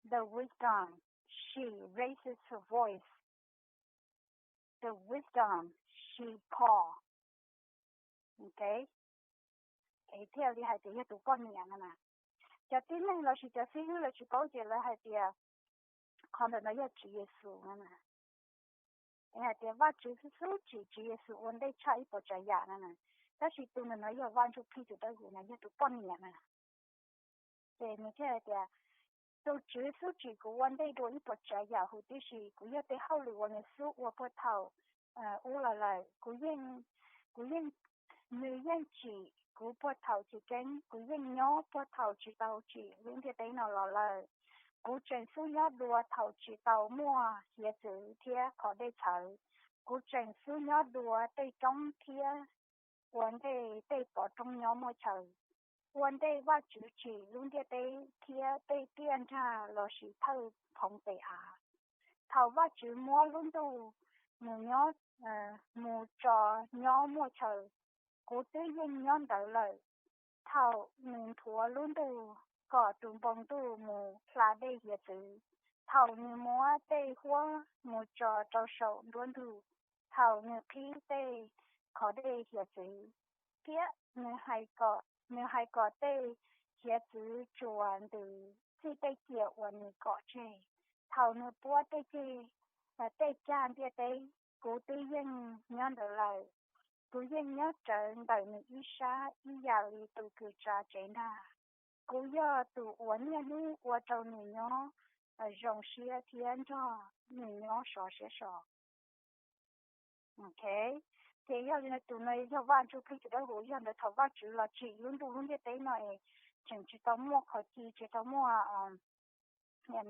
the wisdom, she raises her voice, the wisdom she call, ok, es thiaj li hais tias yog tus poj niam no na. Cov tib neeg los sis cov xib hwb lawv tsis paub ces lawv hais tias qhov ntawm no yog Tswv Yexus no na. Es hais tias Vajtswv xub tsim Tswv Yexus ua ntej tshaj ib puas tsav yam no na, tab sis tus ntawm no yog Vaj Ntsuj Plig tus Dawb Huv no yog tus poj niam na. Ces nws thiaj hais tias, tus Tswv xub tsim kuv ua ntej dua ib puas tsav yam huv tib si, kuv yog tes hauj lwm uas nws xub ua puag thaum ub los lawm. Kuv yeej, kuv yeej, nws yeej tsim kuv puag thaum chiv keeb, kuv yeej nyob puag thaum tsis tau tsim lub ntiaj teb no los lawm. Kuv tseem xub nyob dua thaum tsis tau muaj hiav txwv thiab qhov dej txhawv. Kuv tseem xub nyob dua tej roob thiab ua ntej tej pov roob nyob muaj chaw, ua ntej Vajtswv tsim lub ntiaj teb thiab tej tiaj nrag los sis thawj phoov tes av. Thaum Vajtswv muab lub ntuj mus nyob, mus tso nyob muaj chaw, kuv twb yeej nyob ntawd lawm. Thaum nws nthuav lub ntuj kom tus npoo ntuj mus hla dej hiav txwv, thaum nws muab tej huab mus tso rau saum nruab ntug, thaum nws qhib tej qhov dej hiav txwv, thiab nws hais kom tej hiav txwv tsuas ntws txij tej ciam uas nws kom tseg, thaum nws puab tej ceg, tej cag ntiaj teb, kuv twb yeej nyob ntawd lawm. Kuv yeej nyob rawv ntawm nws ib sab ib yam li tus kws tsav tsev ntag. Kuv yog tus uas niaj hnub ua rau nws nyob zoo siab thiab nrog nws nyob sov siab so. Ok, ces yog li ntawd tus no yog Vaj Ntsuj Plig tus dawb huv, yog ntawd thaum Vajtswv los tsim lub ntuj lub ntiaj teb no es tseem tsis tau muaj qhov ci, tsis tau muaj,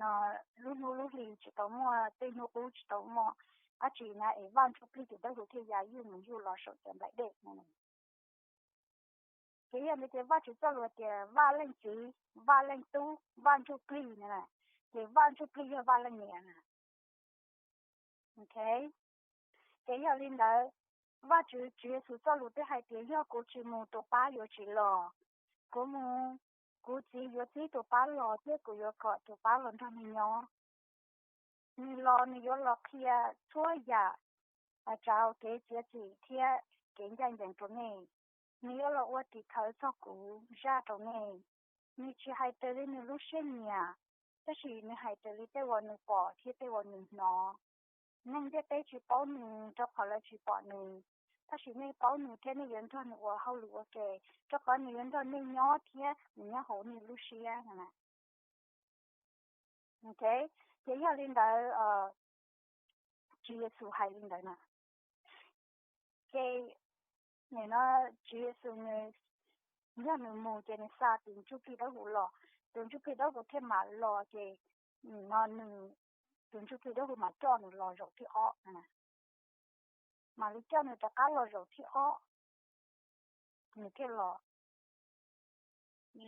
no, lub hnub lub hli, tsis tau muaj tej hnub qub, tsis tau muaj dab tsi na, es Vaj Ntsuj Plig tus dawb huv thiaj ya yuj mus yuj los saum cov nplaim dej no. Ces yog ntawd ces Vajtswv txoj lus tias Vaj Leej Txiv, Vaj Leej Tub, Vaj Ntsuj Plig no, ces Vaj Ntsuj Plig yog Vaj Leej Niam na. Ok, ces yog li ntawd, Vajtswv Tswv Yexus txoj lus twb hais tias yog kuv tsis mus tus pab yuav tsis los, kuv mus, kuv Txiv yuav txib tus pab los thiab kuv yuav kom tus pab los nrog nws nyob. Nws los nws yuav los qhia txhua yam rau kev txiav txim thiab kev ncaj ncees rau nej. Nws yuav los ua tim khawv txog kuv zaj rau nej. Nws tsis hais raws li nws lub siab nyiam, tab sis nws hais raws li tej uas nws pom thiab tej uas nws hnov. Neeg ntiaj teb tsis paub nws rau qhov lawv tsis pom nws, tab sis nej paub nws thiab nej yuav nrog nws ua hauj lwm ua ke, rau qhov nws yuav nrog nej nyob thiab nws nyob hauv nej lub siab no. Ok, ces yog li ntawd, Tswv Yexus hais li ntawd na. Ces nim no Tswv Yexus nws, yog nws mus ces nws xa tus Ntsuj Plig Dawb Huv los, tus Ntsuj Plig Dawb Huv thiaj mam los ces nim no nws, tus Ntsuj Plig Dawb Huv mam coj nws los zaum thib ob, mam li coj nws rov qab los zaum thib ob. Nws thiaj los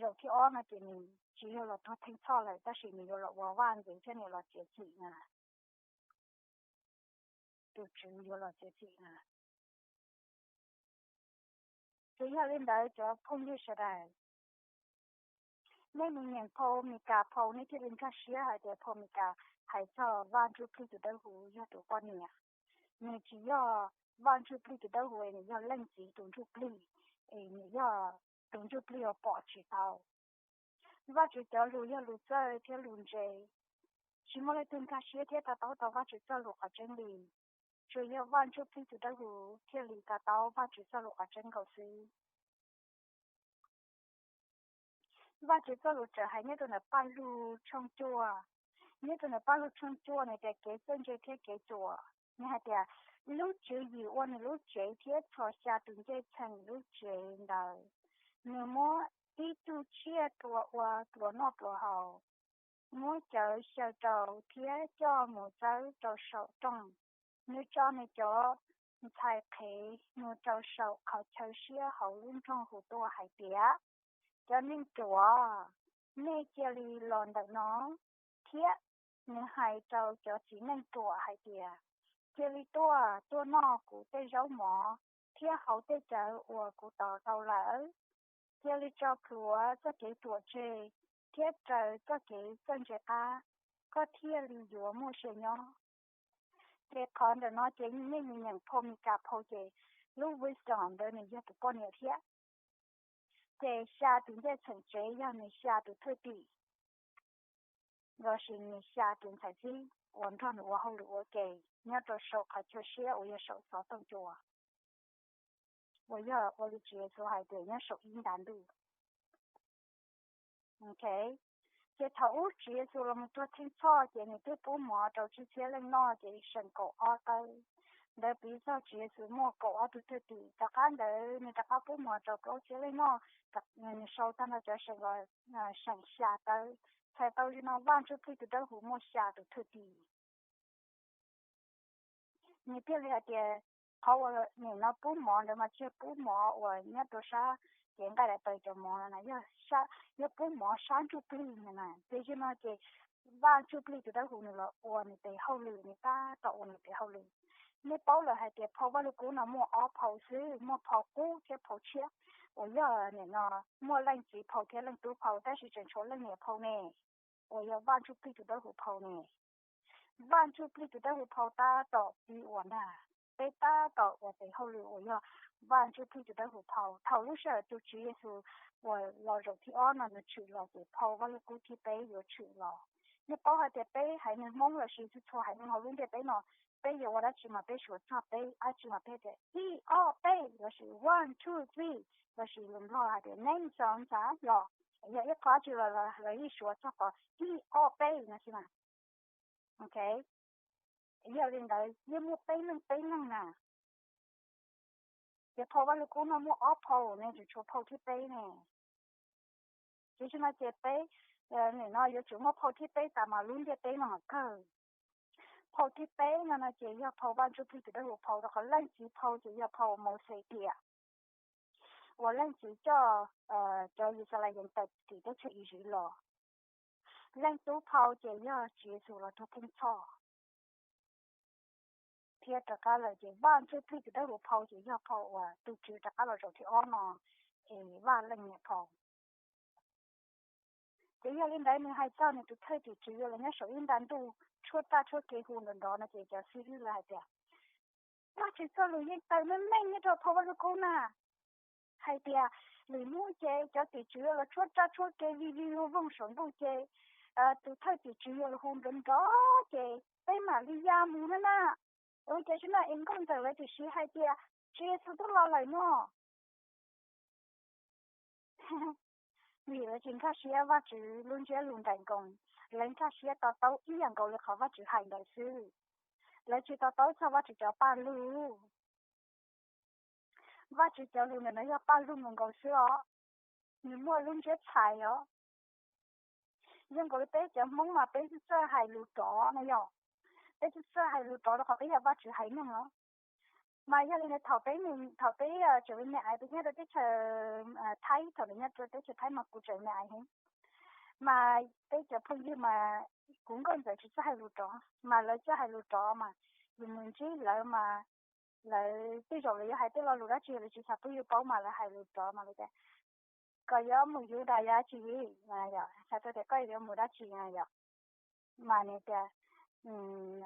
zaum thib ob no ces nws tsis yog los tuag theej txhoj lawm, tab sis nws yuav los ua vaj ntxwv thiab nws los txiav txim na. Tus Tswv yuav los txiav txim na. Ces yog li ntawd cov phooj ywg sawv daws, nej mus nyeem phau Mes Kas phau nej thiaj li nkag siab hais tias phau Mes Kas hais txog Vaj Ntsuj Plig tus dawb huv yog tus poj niam. Nws tsis yog Vaj Ntsuj Plig tus dawb huv, nws yog Leej Txiv tus Ntsuj Plig, es nws yog tus Ntsuj Plig uas pom tsis tau. Vajtswv cov lus yog lus txawj thiab lus ntse, tsis muaj leej twg nkag siab thiab to taub tau Vajtswv txoj lus qhov tseeb li. Tsuas yog Vaj Ntsuj Plig tus dawb huv thiaj li to taub Vajtswv txoj lus qhov tseeb nkaus xwb. Vajtswv txoj lus txawm hais nyob rau ntawm Paj Lug tshooj cuaj, nyob rau ntawm Paj Lug tshooj cuaj nws tias kev txawj ntse thiab kev ruam, nws hais tias lub tswv yim ua nws lub tsev thiab txhos xya tus ncej txheem lub tsev ntawd. Nws muab ib tug tsiaj rua ua pluas noj pluas haus, muab cawv xyaw rau thiab coj mus txawb rau saum rooj. Nws tso nws cov ntxhais qhev mus rau saum qhov chaw siab hauv lub nroog hu tuaj hais tias, cov neeg ruam, nej cia li los ntawm no. Thiab nws hais rau cov txiv neej ruam hais tias, cia li tuaj, tuaj noj kuv tej zaub mov thiab haus tej cawv uas kuv tos tau lawm. Cia li tso plhuav txoj kev ruam tseg thiab raws txoj kev txawj ntse qab, koj thiaj li yuav muaj sia nyob. Ces qhov ntawm no ces nej mus nyeem phau Mes Kas phau ces lub wisdom ntawd nws yog tus poj niam thiab. Ces xya tus ncej txheem tsev yog nws xya tus thwj tim lossis nws xya tus ntxhais txib uas nrog nws ua hauj lwm ua ke nyob rau saum qhov chaw siab uas yog saum xov tooj cua, uas yog ua li Tswv Yexus hais tias nyob saum ib nta ntuj. Ok, ces thaum ub Tswv Yexus los mus tuag theej txhoj ces nws twb pub mov rau tsib txhiab leej noj ces seem kaum ob tawb. Ntawd piv txog Tswv Yexus muaj kaum ob tug thwj tim, tom qab ntawd nws rov qab pub mov rau plaub txhiab leej noj, nws sau tag nrho cov seem los seem xya tawb. Txhais tau li no Vaj Ntsuj Plig tus dawb huv muaj xya tus thwj tim. Nws thiaj li hais tias qhov uas nim no pub mov ntawd mas tsis yog pub mov uas nyob rau sab cev nqaij daim tawv cov mov no na, yog pub mov sab ntsuj plig no na. Ces yog no ces Vaj Ntsuj Plig tus dawb huv nws los ua nws tes hauj lwm, nws tab tom ua nws tes hauj lwm. Nej paub lawm hais tias phau Vaj Lug Kub no muaj ob phau xwb, muaj phau qub thiab phau tshiab, uas yog nim no muaj Leej Txiv phau thiab Leej Tub phau, tab sis tseem tshuav Leej Niam phau ne, uas yog Vaj Ntsuj Plig tus dawb huv phau ne. Vaj Ntsuj Plig tus dawb huv phau tab tom pib ua ntag. Peb tab tom ua tes hauj lwm uas yog Vaj Ntsuj Plig tus dawb huv phau. Thaum lub sij hawm tus Tswv Yexus uas los zaum thib ob no nws tshwm los ces phau Vaj Lug Kub thib peb yuav tshwm los. Nej paub hais tias peb haiv neeg Hmoob lossis txhua txhua haiv neeg hauv lub ntiaj teb no, peb yuav ua dab tsi mas peb suav txog peb dab tsi mas peb tias ib ob peb lossis one two three lossis lus Nplog hais tias neeb xoo xav los Yog ib qho dab tsi los lawv yeej suav txog qhov ib ob peb no xwb mas. Ok, yog li ntawd yeej muaj peb leej peb leej na. Ces phau Vaj Lug Kub no muaj ob phau ne, tseem tshuav phau thib peb ne. Ces tam sim no ces peb, nim no yuav tsum muaj phau thib peb tas mas lub ntiaj teb no kawg. Phau thib peb no no ces yog phau Vaj Ntsuj Plig Tus Dawb Huv phau, rau qhov leej txiv phau ces yog phau Mauxes tiam uas leej txiv coj cov Yixalayees tawm tim teb chaws Iziv los. Leej tub phau ces yog Tswv Yexus los tuag theej txhoj thiab rov qab lawm. Ces Vaj Ntsuj Plig Tus Dawb Huv phau ces yog phau uas tus Tswv rov qab los zaum thib ob no, es Vaj Leej Niam phau. Ces yog li ntawd nws hais txog nws tus thawj tim tswv uas los nyob saum ib nta ntuj tshuab raj tshuab kev hu nrov nrov no ces cov xib hwb lawv hais tias, Vajtswv txoj lus yeej tawm meej meej nyob rau phau Vaj Lug Kub na, hais tias lwm hnub ces cov tim tswv los tshuab raj tshuab kev vij vij voog voog saum ntuj ces tus thawj tim tswv yuav los hu nrov nrov ces peb mam li ya mus na na. Ua cas tam sim no es nkauj ntxawm lawv tseem hais tias Tswv Yexus twb los lawm no. Vim lawv tsis nkag siab Vajtswv lub ntsiab lus nraim nkoos, lawv nkag siab to taub ib yam nkaus li qhov Vajtswv hais ntawd xwb. Lawv tsis to taub txog Vajtswv cov paj lug. Vajtswv cov lus ntawm no yog paj lug nkaus nkaus xwb os, nws muaj lub ntsiab txhais os. Zoo nkaus li peb cov Hmoob mas peb txawj txawj hais lus rov no yog, peb txawj txawj hais lus rov rau qhov peb yog Vajtswv haiv neeg os. Mas yog li ntawd thaum peb, thaum peb tseem me me ais, peb nyob rau teb chaws Thaib, thaum ntawd nyob rau teb chaws Thaib mas kuv tseem me ais heev. Mas peb cov phooj ywg mas kuv nkauj ntxawm tsis txawj hais lus rov, mas lawv txawj hais lus rov mas yus mus ntsib lawv mas lawv tej zaum lawv yuav hais tej lo lus dab tsi lawv tsis xav pub yus paub mas lawv hais lus rov mas lawv tias, Koj yuav mus yuav dab tsi? Xav tias koj yuav mus dab tsi na yom? Mas nws tias,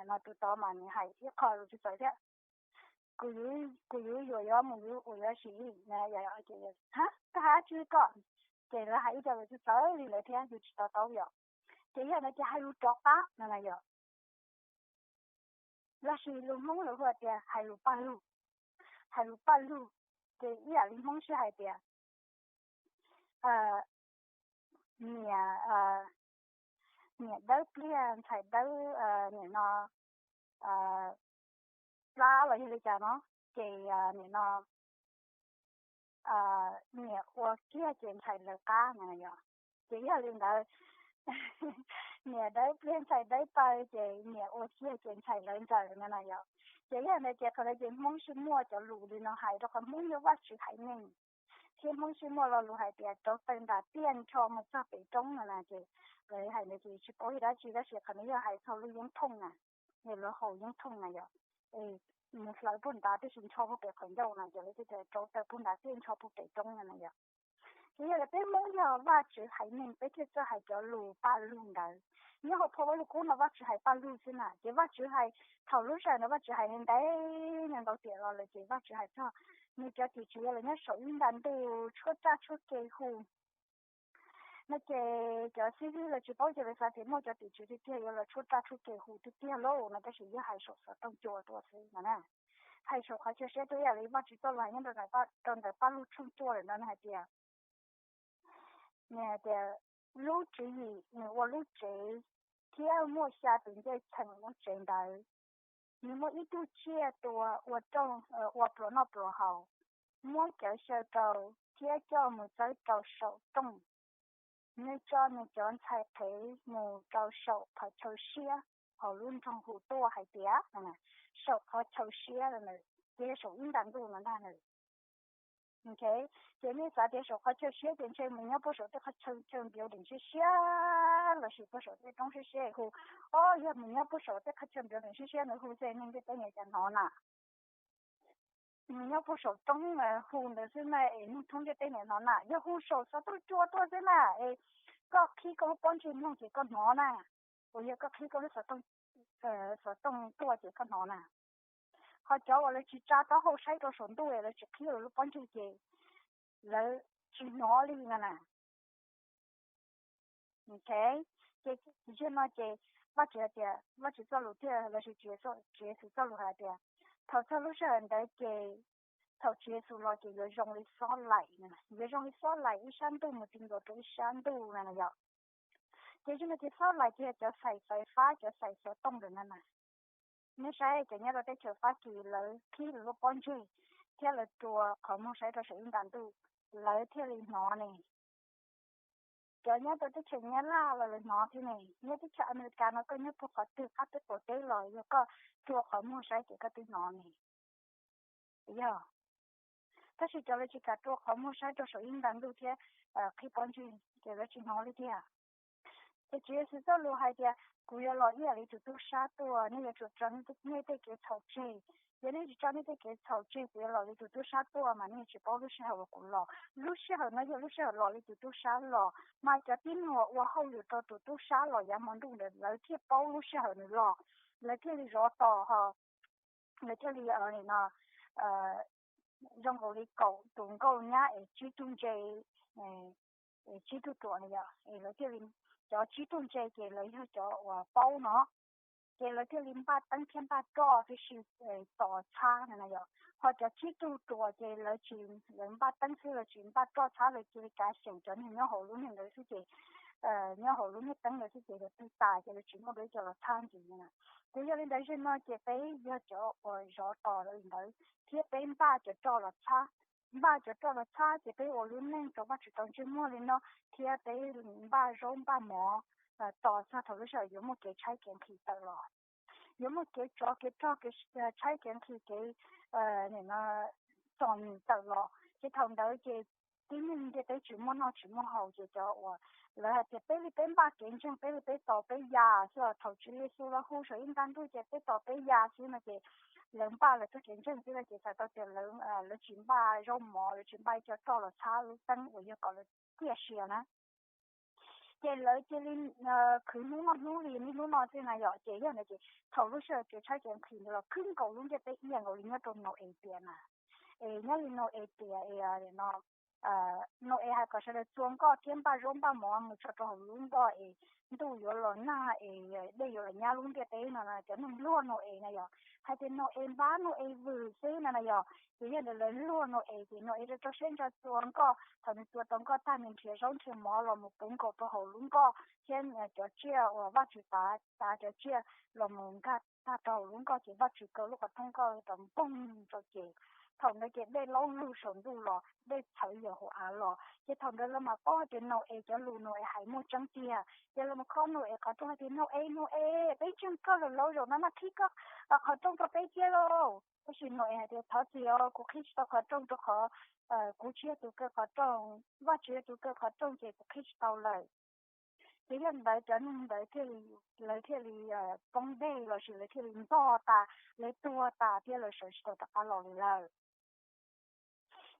no tus tod mas nws hais ib qho lus txawv txawv thiab, Kuv yuav yuav mus yuav ua yuav sim na yom. Koj hais dab tsi koj? Ces lawv hais ib co lus txawv txawv li ntawd thiab yus tsis to taub yom. Ces yog ntawd ces hais lus rov qab no na yom. Lossis lus Hmoob lawv hu tias hais lus paj lug, hais lus paj lug. Ces ib yam li Hmoob sib hais tias niam, niam dawb pliag ntxhais dawb, nim no plab los yog li cas no, ces nim no niam ua kiag ces ntxhais lawv qab no yom. Ces yog li ntawd, niam dawb pliag ntxhais dawb paws ces niam ua kiag ces ntxhais lawv ntxaws no na yom. Ces yog ntawd ces qhov ntawd ces Hmoob sib muaj cov lus li no hais rau qhov Hmoob yog Vajtswv haiv neeg, thiab Hmoob sib muaj lo lus hais tias rauv taws nram tiaj nrho mus txog pem roob no na. Ces lawv hais ntawd ces tsis paub yog dab tsi tab sis qhov no yog hais txog lub yeeb thooj na, yog lub hau yeeb thooj na yom. Mus hlawv puag nrad tiam sis nrho puag pem qhov ncauj no ces lawv thiaj tias rauv taws puag nrad tiaj nrho puag pem roob no na yom. Ces yog li peb Hmoob yog Vajtswv haiv neeg peb thiaj txawj hais cov lus paj lug ntawd. Nyob hauv phau Vaj Lug Kub no Vajtswv hais paj lug xwb na, ces Vajtswv hais, thaum lub sij hawm ntawd Vajtswv hais ntev ntev ntau tiam los lawm ces Vajtswv hais txog nws cov tim tswv uas los nyob saum ib nta ntuj tshuab raj tshuab kev hu no ces cov xib hwb lawv tsis paub ces lawv xav tias muaj cov tim tswv tiag tiag yuav los tshuab raj tshuab kev hu tiag tiag lauj no, tab sis yog hais saum xov tooj cua tuaj xwb no na. Hais saum qhov chaw siab tuaj ib yam li Vajtswv txoj lus hais nyob rau ntawm paj lug tshooj cua lawm no hais tias, nws hais tias lub tswv yim nws ua lub tsev thiab muaj xya tus ncej cheem lub tsev ntawd. Nws muab ib tug tsiaj tua ua rooj, ua pluas noj pluas haus, muab cawv xyaw rau thiab coj mus txawb rau saum rooj. Nws tso nws cov ntxhais qhev mus rau saum qhov chaw siab hauv lub nroog hu tuaj hais tias, saum qhov chaw siab, ces yog saum ib nta ntuj no ntag na. Ces nej xav tias saum qhov chaw siab ces ntshe mus nyob puag saum tej qhov chaw chaw building siab siab lossis puag saum tej roob siab siab hu. Ob, yog mus nyob puag saum tej qhov chaw building siab siab ntawd hu xwb neeg ntiaj teb nyias cas hnov na. Mus nyob puag saum roob hu ntawd xwb na es neeg thoob ntiaj teb nyias hnov na. Yog hu saum xov tooj cua tuaj xwb na es koj qhib koj lub pob ntseg mloog ces koj hnov na. Uas yog koj qhib koj lub xov tooj tuaj ces koj hnov na. Ho cov uas lawv tsis tsa taub hau saib rau saum ntuj es lawv tsis qhib lawv lub pob ntseg ces lawv tsis hnov li no na. Ok, ces tam sim no ces Vajtswv tias, Vajtswv txoj lus thiaj lossis Tswv Yexus txoj lus hais tias, thaum txog lub sij hawm ntawd ces thaum Tswv Yexus los ces yuav zoo li xob laim, yuav zoo li xob laim ib sab ntuj mus ti nkaus rau ib sab ntuj na yom. Ces zoo no ces xob laim ces yog cov xaim fais fab, cov xaim xov tooj ntawm no na. Nej saib cov nyob rau teb chaws Fab Kis lawv qhib lawv lub pob ntseg thiab lawv rua qhov muag saib rau saum ib nta ntuj, lawv thiaj li hnov ne. Cov nyob rau teb chaws Nyab Laj los lawv hnov thiab ne. Nyob teb chaws Amelikas no koj nyob puag qhov twg qab teb qaum teb los yog koj rua qhov muag saib ces koj twb hnov ne. Yog, tab sis cov lawv tsis kam rua qhov muag saib rau saum ib nta ntuj thiab qhib pob ntseg ces lawv tsis hnov li tiag. Ces Tswv Yexus txoj lus hais tias kuv yuav los ib yam li tus tub sab tuaj, nej yuav tsum tso nej tej kev txhaum tseg. Yog nej tsis tso nej tej kev txhaum tseg, kuv yuav los li tus tub sab tuaj mas nej yuav tsis paub lub sij hawm uas kuv los. Lub sij hawm no yog lub sij hawm los li tus tub sab los, mas cov tib neeg uas ua hauj lwm rau tus tub sab los yav hmo ntuj ntawd lawv thiaj paub lub sij hawm nws los, lawv thiaj li zov tos ho lawv thiaj li no zoo nkaus li kaum tus nkauj nyab es tsib tug ntse, tsib tug ruam no yom, es lawv thiaj li, cov tsib tug ntse ces lawv yog cov uas paub no, ces lawv thiaj li npaj teeb thiab npaj roj tib si tos txhab no na yom. Ho cov tsib tug ruam ces lawv tsis, lawv npaj teeb xwb lawv tsis npaj roj txhab, lawv cia li kav xyeem cov neeg nyob hauv lub niag ntawd xwb ces, nyob hauv lub niag teeb ntawd xwb ces lawv twb tas ces lawv tsis muaj dua ib co los txhab ntxiv na. Ces yog li ntawd zaum no ces peb yog cov uas zov tos li ntawd thiab peb npaj cov roj los txhab. Npaj cov roj los txhab ces peb ua lub neej rau Vajtswv tau ntsej muag li no, thiab peb npaj zaub npaj mov tos txog thaum lub sij hawm yuav muaj kev tshaib kev nqhis tawm los, yuav muaj kev tsov kev rog kev tshaib kev nqhis kev txom nyem tawm los, ces thaum ntawd ces tib neeg ntiaj teb tsis muaj noj tsis muaj haus ces cov uas lawv hais tias peb li peb npaj kev ntseeg, peb li peb tos peb ya xwb, thaum Tswv Yexus los hu saum ib nta ntuj ces peb tos peb ya xwb no ces lawv npaj lawv txoj kev ntseeg xwb no ces txhais tau tias lawv tsis npaj zaub mov, lawv tsis npaj ib co roj los txhab lub teeb uas yog kom lawv ciaj sia na. Ces lawv cia li khwv hnub noj hnub li niaj hnub no xwb na yom. Ces yog ntawd ces thaum lub sij hawm kev tshaib kev nqhis ntawd los khwb nkaus lub ntiaj teb ib yam nkaus li nyob rau Nau-es tiam na. Es nyob li Nau-es tiam no, Nau-es hais kom sawv daws txua nkoj thiab npaj zaub npaj mov mus tso rau hauv lub nkoj es ntuj yuav los nag es dej yuav los nyab lub ntiaj teb no na. Cov neeg luag Nau-es na yom, hais tias Nau-es npab Nau-es vwm xwb no na yom. Ces yog ntawd lawv luag Nau-es ces Nau-es rau rau siab ntso txua nkoj. Thaum nws txua tau nkoj tag nws nrhiav zaub nrhiav mov los mus puv nkaus rau hauv lub nkoj thiab cov tsiaj uas Vajtswv tav, tav cov tsiaj los mus nkag tag rau hauv lub nkoj ces Vajtswv kaw lub qhov rooj nkoj rau npoog rau ces thaum ntawd ces dej laub lug saum ntuj los dej txhawv yam hauv av los ces thaum ntawd lawv mam paub hais tias Nau-es cov lus Nau-es hais muaj tseeb tiag. Ces lawv mus khob Nau-es qhov rooj hais tias Nau-es, Nau-es, peb ntseeg koj lawm lauj, zaum no mas qhib koj qhov rooj rau peb thiab lauj. Tab sis Nau-es hais tias thov txim os, kuv qhib tsis tau qhov rooj rau qhov kuv tsis yog tus kaw qhov rooj, Vajtswv yog tus kaw qhov rooj ces kuv qhib tsis tau lawm. Ces yog ntawd cov neeg ntawd thiaj li, lawv thiaj li poob dej lossis lawv thiaj li ntog tas, lawv tuag tas thiab lawv sawv tsis tau rov qab los li lawm.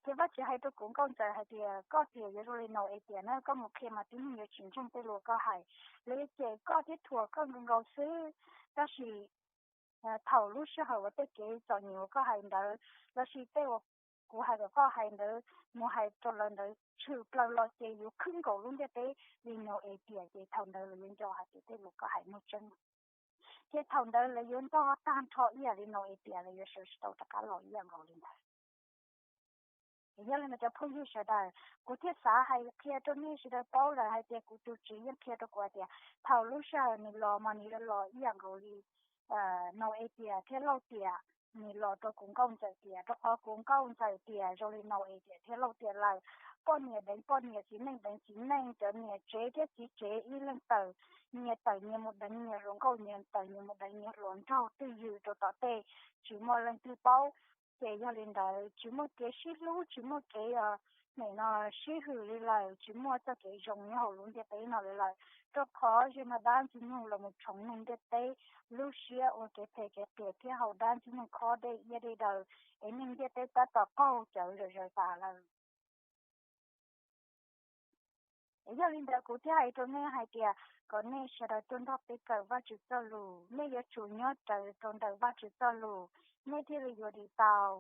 Ces Vajtswv hais rau kuv nkauj ntxawm hais tias koj tias yuav zoo li Nau-es tiam na, koj mus qhia mas tib neeg yuav tsis ntseeg tej lus koj hais, lawv yuav cem koj thiab thuam koj nkaus nkaus xwb. Tab sis thaum lub sij hawm uas tej kev txom nyem uas koj hais ntawd lossis tej uas kuv hais kom koj hais ntawd mus hais rau lawv ntawd tshwm plaws los ces yuav khwb nkaus lub ntiaj teb li Nau-es tiam, ces thaum ntawd lawv yuav nco hais tias tej lus koj hais muaj tseeb. Ces thaum ntawd lawv yuav ntog tag nrho ib yam li Nau-es tiam, lawv yuav sawv tsis tau rov qab los ib yam nkaus li ntawd. Yog li ntawd cov phooj ywg sawv daws, kuv thiaj xav hais qhia rau nej sawv daws paub lawm hais tias kuv tus Tswv yeej qhia rau kuv hais tias thaum lub sij hawm nws los mas nws yuav los ib yam nkaus li Nau-es tiam thiab Lauj tiam, nws los rau kuv nkauj ntxawm tiam, rau qhov kuv nkauj ntxawm tiam zoo li Nau-es tiam thiab Lauj tiam lawm. Poj niam deev poj niam, txiv neej deev txiv neej, cov niam tsev thiab txiv tsev ib leeg tawm, nyias tawm nyias mus deev nyias hluas nkauj, nyias tawm nyias mus deev nyias hluas nraug twj ywm rau tom tej, tsis muaj leej twg paub. Ces yog li ntawd tsis muaj kev sib hlub, tsis muaj kev, nim no, sib hwm li lawm, tsis muaj txoj kev zoo nyob hauv lub ntiaj teb no li lawm, rau qhov zaum no dab ntxwg nyoog los mus tshoov neeg ntiaj teb lub siab ua kev phem kev qias thiab haus dab ntxwg nyoog khob dej iab dej daw, es neeg ntiaj teb tab tom qaug cawv zom zaws tas lawm. Yog li ntawd kuv thiaj hais rau nej hais tias kom nej sawv daws tuaj nrog peb kawm Vajtswv txoj lus, nej yuav tsum nyob rawv rau ntawm Vajtswv txoj lus, nej thiaj li yuav dim tau.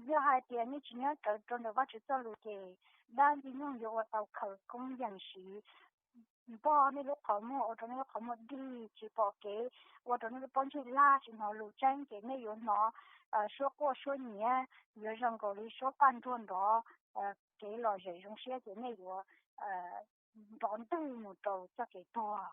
Yog hais tias nej tsis nyob rawv rau ntawm Vajtswv txoj lus ces dab ntxwg nyoog yuav ua tau khawv koob yees siv npog nej lub qhov muag, ua rau nej lub qhov muag dig, tsis pom kev, ua rau nej lub pob ntseg laj, tsis hnov lus tseeb, ces nej yuav hnov suab quaj suab nyiav, yuav zoo nkaus li suab paj nruag nrov, kev lom zem zoo siab ces nej yuav nrov ntwg mus rau txoj kev tuag.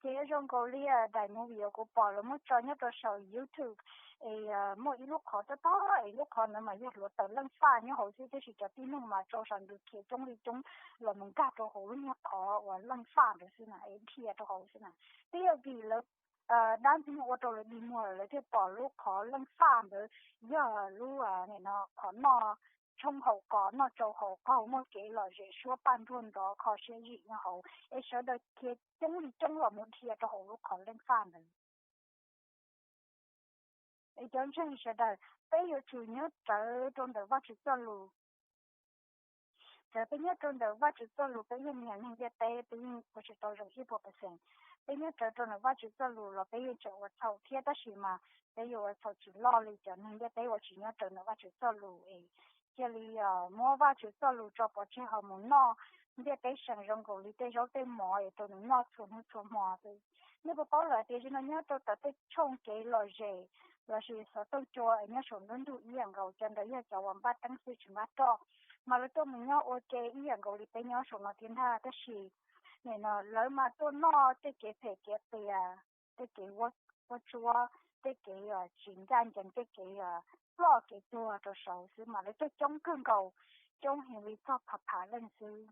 Ces yuav zoo nkaus li daim movie uas kuv pom lawv muab tso nyob rau saum YouTube, es muaj ib lub qhov tob tob es lub qhov ntawd mas yog hluav taws leej faj nyob hauv xwb, tiam sis cov tib neeg mas tso sas ntws khiav coob li coob los mus nkag rau hauv lub niag qhov uas leej faj ntawd xwb na, es dhia rau hauv xwb na. Twb yog vim lawv dab ntxwg nyoog ua rau lawv dig muag lawm lawv thiaj pom lub qhov leej faj ntawd yog lub qhov noj tshoob haus kos, noj tsau haus qaug, muaj kev lom zem suab paj nruag nrov kho siab zim nyob hauv, es sawv daws khiav coob li coob los mus dhia rau hauv lub qhov leej faj ntawd. Es cov ntseeg sawv daws, peb yuav tsum nyob rawv rau ntawm Vajtswv txoj lus. Txawm peb nyob rau ntawm Vajtswv txoj lus peb yeej niag neeg ntiaj teb, peb yeej ua tsis tau zoo ib puas percent. Peb nyob rawv rau ntawm Vajtswv txoj lus los peb yeej tseem ua txhaum thiab, tab sis mas peb yuav ua txhaum tsis loj li cov neeg ntiaj teb uas tsis nyob rawv ntawm Vajtswv txoj lus es cia li muab Vajtswv txoj lus tso pov tseg ho mus noj ntiaj teb seem zoo nkaus li tej zaub tej mov es rau nws noj txhua hnub txhua hmo xwb. Nej puas paub lawm tias zaum no nyob rau tom tej tshooj kev lom zem lossis xov tooj cua es nyob saum nruab ntug ib yam nkaus, cov ntawd yog cov uas npaj teeb xwb tsis npaj roj, mas lawv tuaj mus nyob ua ke ib yam nkaus li peb nyob saum no thiab ntag. Tab sis nim no lawv mas tuaj noj tej kev phem kev qias, tej kev vuab tsuab, tej kev tsis ncaj ncees, tej kev ploj kev tuag rau saud xwb mas lawv tuaj coob kawg nkaus, coob heev li txog phav phav leej xwb.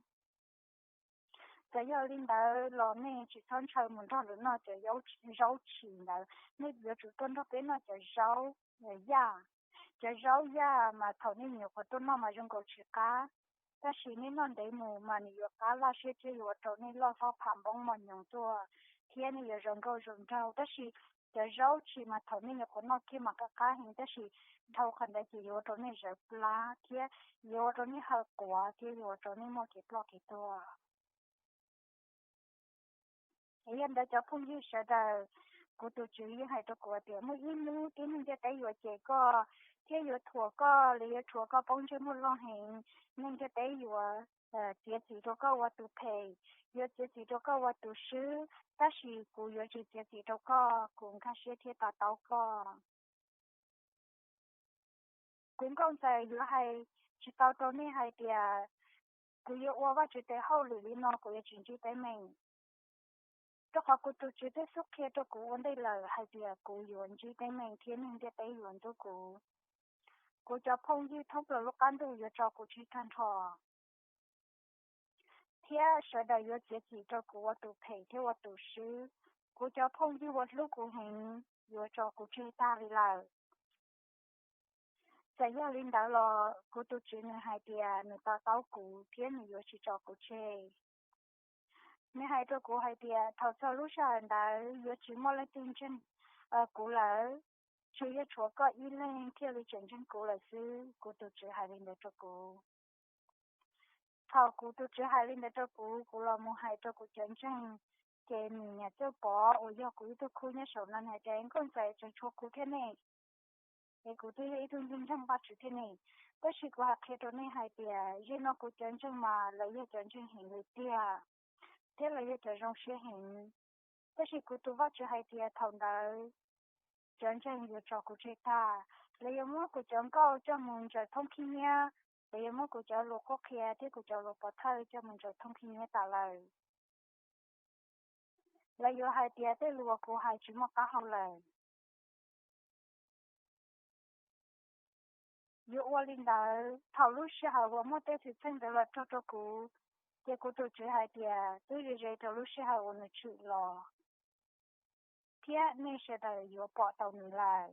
Txawm yog li ntawd los nej tsis txhob ntshaw mus nrog lawv noj cov zaub tshis ntawd, nej yuav tsum tuaj nrog peb noj cov zaub yaj. Cov zaub yaj mas thaum nej nyuam qhuav tuaj noj mas zoo nkaus tsis qab, tab sis nej noj ntev mus mas nws yuav qab laj siab thiab yuav ua rau nej loj hlob pham npoob mos nyoos tuaj, thiab nej yuav zoo nkauj zoo nraug. Tab sis cov zaub tshis mas thaum nej nyuam qhuav noj kiag mas qab qab heev, tab sis dhau qhov ntawd ces yuav ua rau nej zawv plab thiab yuav ua rau nej hawm quav thiab yuav ua rau nej muaj kev ploj kev tuag. Es yog ntawd cov phooj ywg sawv daws, kuv tus tswv yeej hais rau kuv tias muaj ib hnub tib neeg ntiaj teb yuav cem koj thiab yuav thuam koj, lawv yuav rhuav koj poob ntsej muag loj heev. Neeg ntiaj teb yuav txiav txim rau koj ua tus phem, yuav txiav txim rau koj ua tus swb, tab sis kuv yuav tsis txiav txim rau koj, kuv nkag siab thiab to taub koj. Kuv nkauj ntxawm yuav hais tsis tau rau nej hais tias kuv yuav ua Vajtswv tes hauj lwm li no kuv yuav tsis ntsib teeb meem, rau qhov kuv tus tswv twb xub qhia rau kuv ua ntej lawm hais tias kuv yuav ntsib teeb meem thiab neeg ntiaj teb yuav ntxub kuv. Kuv cov phooj ywg thoob plaws lub qab ntuj yuav tso kuv tseg tag nrho, thiab sawv daws yuav txiav txim rau kuv ua tus phem thiab ua tus swb. Kuv cov phooj ywg uas hlub kuv heev yuav tso kuv tseg tag li lawm. Txawm yog li ntawd los kuv tus tswv nws hais tias nws to taub kuv thiab nws yuav tsis tso kuv tseg. Nws hais rau kuv hais tias thaum txog lub sij hawm ntawd yuav tsis muaj leej twg ntseeg kuv lawm, tsuas yog tshuav koj ib leeg thiaj li tseem ntseeg kuv lawm xwb. Kuv tus tswv hais li ntawd rau kuv. Thaum kuv tus tswv hais li ntawd rau kuv, kuv los mus hais rau kuv cov ntseeg, ces nws niam Txawj Pov uas yog kuv ib tug khub nyob saum no nws hais tias nkauj ntxawm, tseem tshuav kuv thiab ne, es kuv twb yog ib tug ntseeg Vajtswv thiab ne. Tab sis kuv hais qhia rau nej hais tias zaum no kuv cov ntseeg mas lawv yog cov ntseeg heev li tiag, thiab lawv yog cov zoo siab heev. Tab sis kuv tus Vajtswv hais tias thaum ntawd cov ntseeg yuav tso kuv tseg tag, lawv yuav muab kuv cov nkauj coj mus ntsaws thoob khib nyiab, lawv yuav muab kuv cov lus qhuab qhia thiab kuv cov lus pov thawj coj mus ntsaws thoob khib nyiab tas lawm. Lawv yuav hais tias tej lus uas kuv hais tsis muaj qab hau lawm. Yuav ua li ntawd, thaum lub sij hawm uas muaj tej xwm txheej ntawd los raug rau kuv, ces kuv tus tswv hais tias twb ze ze rau lub sij hawm uas nws tshwm los, thiab nej sawv daws yuav pom tau nws lawm.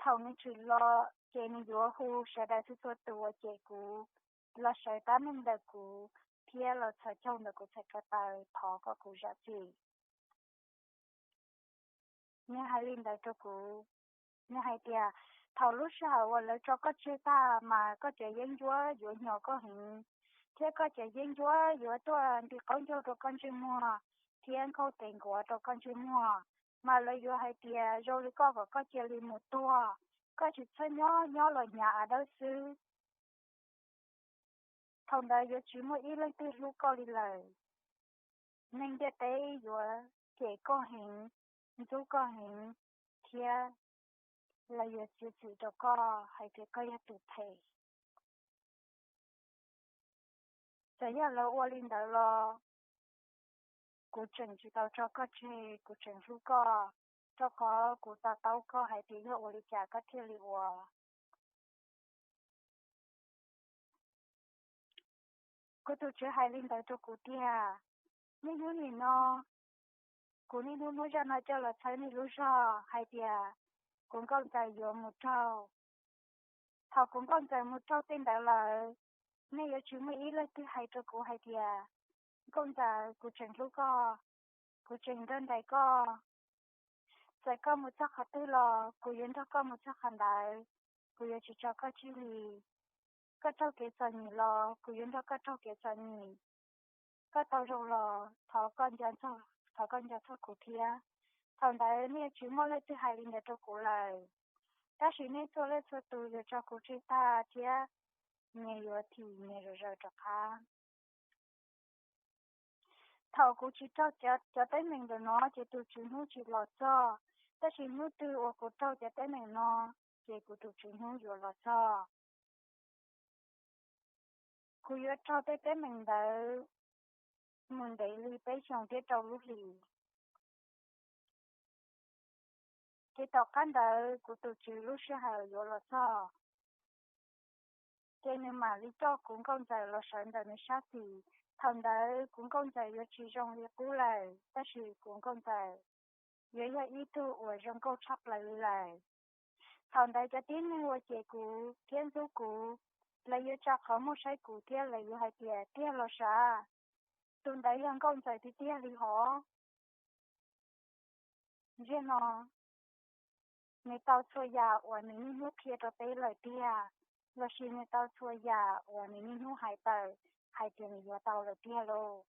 Thaum nws tshwm los ces nws yuav hu sawv daws txhua txhua tus uas cem kuv los sawv tab meeg ntawm kuv thiab los txhos caug ntawm kuv txhais ko taw thov kom kuv zam txim. Nws hais li ntawd rau kuv. Nws hais tias thaum lub sij hawm uas lawv tso koj tseg tag mas koj cov yeeb ncuab yuav nyo koj heev, thiab koj cov yeeb ncuab yuav tuaj nti qaub ncaug rau koj ntsej muag thiab nkaug tes nkuav rau koj ntsej muag, mas lawv yuav hais tias zoo li koj kom koj cia li mus tuag, koj tsis txhob nyob, nyob los hnyav av dawb xwb. Thaum ntawd yuav tsis muaj ib leej twg hlub koj li lawm. Neeg ntiaj teb yuav cem koj heev, ntxub koj heev, thiab lawv yuav txiav txim rau koj hais tias koj yog tus phem. Txawm yog lawv ua li ntawd los kuv tseem tsis tau tso koj tseg, kuv tseem hlub koj, rau qhov kuv to taub koj hais tias yog ua li cas koj thiaj li ua. Kuv tus tswv hais li ntawd rau kuv tiag. Niaj hnub nim no, kuv niaj hnub muab zaj no coj los txhawb nej lub zog hais tias kuv nkauj ntxawm yuav mus raug. Thaum kuv nkauj ntxawm mus raug tej ntawd lawm, nej yuav tsis muaj ib leej twg hais rau kuv hais tias, nkauj ntxawm, kuv tseem hlub koj, kuv tseem nrog nraim koj. Txawm koj mus txog qhov twg los kuv yuav nrog koj mus txog qhov ntawd, kuv yuav tsis tso koj tseg li. Koj raug kev txom nyem los kuv yuav nrog koj raug kev txom nyem. Koj tau zoo los thov koj nco txog, thov koj nco txog kuv thiab. Thaum ntawd nej yuav tsis muaj leej twg hais li ntawd rau kuv lawm, tab sis nej txhua leej txhua tus yuav tso kuv tseg tag thiab nyias yuav thim nyias zom zaws rov qab. Thaum kuv tsis raug cov teeb meem ntawm no ces tus Tswv Hnub tsis los txog, tab sis hnub twg uas kuv raug cov teeb meem no ces kuv tus Tswv Hnub yuav los txog. Kuv yuav raug tej teeb meem ntawd mus ntev li peb xyoos thiab rau lub hlis. Ces tom qab ntawd kuv tus Tswv lub sij hawm yuav los txog, ces nws mam li coj kuv nkauj ntxawm los sawv ntawm nws sab xis. Thaum ntawd kuv nkauj ntxawm yuav tsis zoo li qub lawm, tab sis kuv nkauj ntxawm yuav yog ib tug uas zoo nkauj tshaj plaws li lawm. Thaum ntawd cov tib neeg uas cem kuv thiab ntxub kuv, lawv yuav tsa qhov muag saib kuv thiab lawv yuav hais tias, tiag los sav, tus ntawd yog nkauj ntxawm tiag tiag li hov. Ziag no, nws tau txhua yam uas nws niaj hnub qhia rau peb lawm tiag, lossis nws tau txhua yam uas nws niaj hnub hais tawm hais tias nws yuav tau lawm tiag lauj.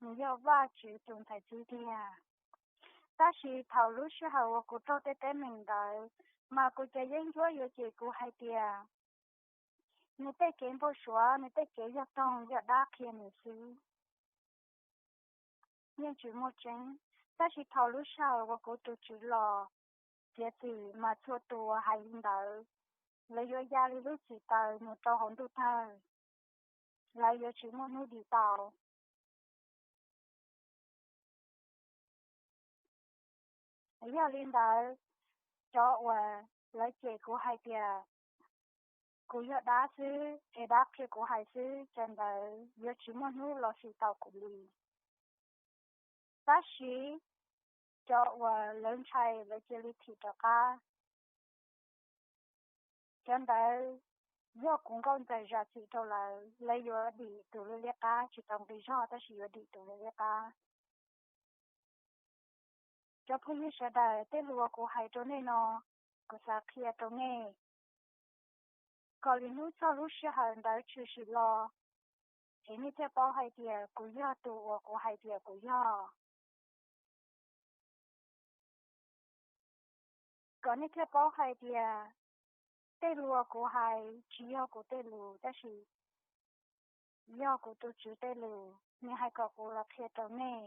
Nws yog Vajtswv tus ntxhais txib tiag. Tab sis thaum lub sij hawm uas kuv raug tej teeb meem ntawd, mas kuv cov yeeb ncuab yuav cem kuv hais tias, nws tej kev npau suav, nws tej kev yog toog yog dab qhia nws xwb, yeej tsis muaj tseeb. Tab sis thaum lub sij hawm uas kuv tus Tswv los txiav txim, mas txhua tus hais li ntawd, lawv yuav ya li lub txim taws mus rau hauv ntuj tawg, lawv yuav tsis muaj hnub dim tau. Yog li ntawd, cov uas lawv cem kuv hais tias kuv yog dab xwb es dab qhia kuv hais xwb, cov ntawd yuav tsis muaj hnub los xim tau kuv li. Tab sis cov uas lawv ntshai lawv cia li thim rov qab, cov ntawd yog kuv nkauj ntxawm zam txim rau lawv, lawv yuav dim tus liab liab qab, tsis tau nqi zog tab sis yuav dim tus liab liab qab. Cov phooj ywg sawv daws, tej lus uas kuv hais rau nej no, kuv xav qhia rau nej kom lwm hnub txog lub sij hawm ntawd tshwm sim los, es nej thiaj paub hais tias kuv yog tus uas kuv hais tias kuv yog. Kom nej thiaj paub hais tias tej lus uas kuv hais tsis yog kuv tej lus, tab sis yog kuv tus Tswv tej lus, nws hais kom kuv los qhia rau nej.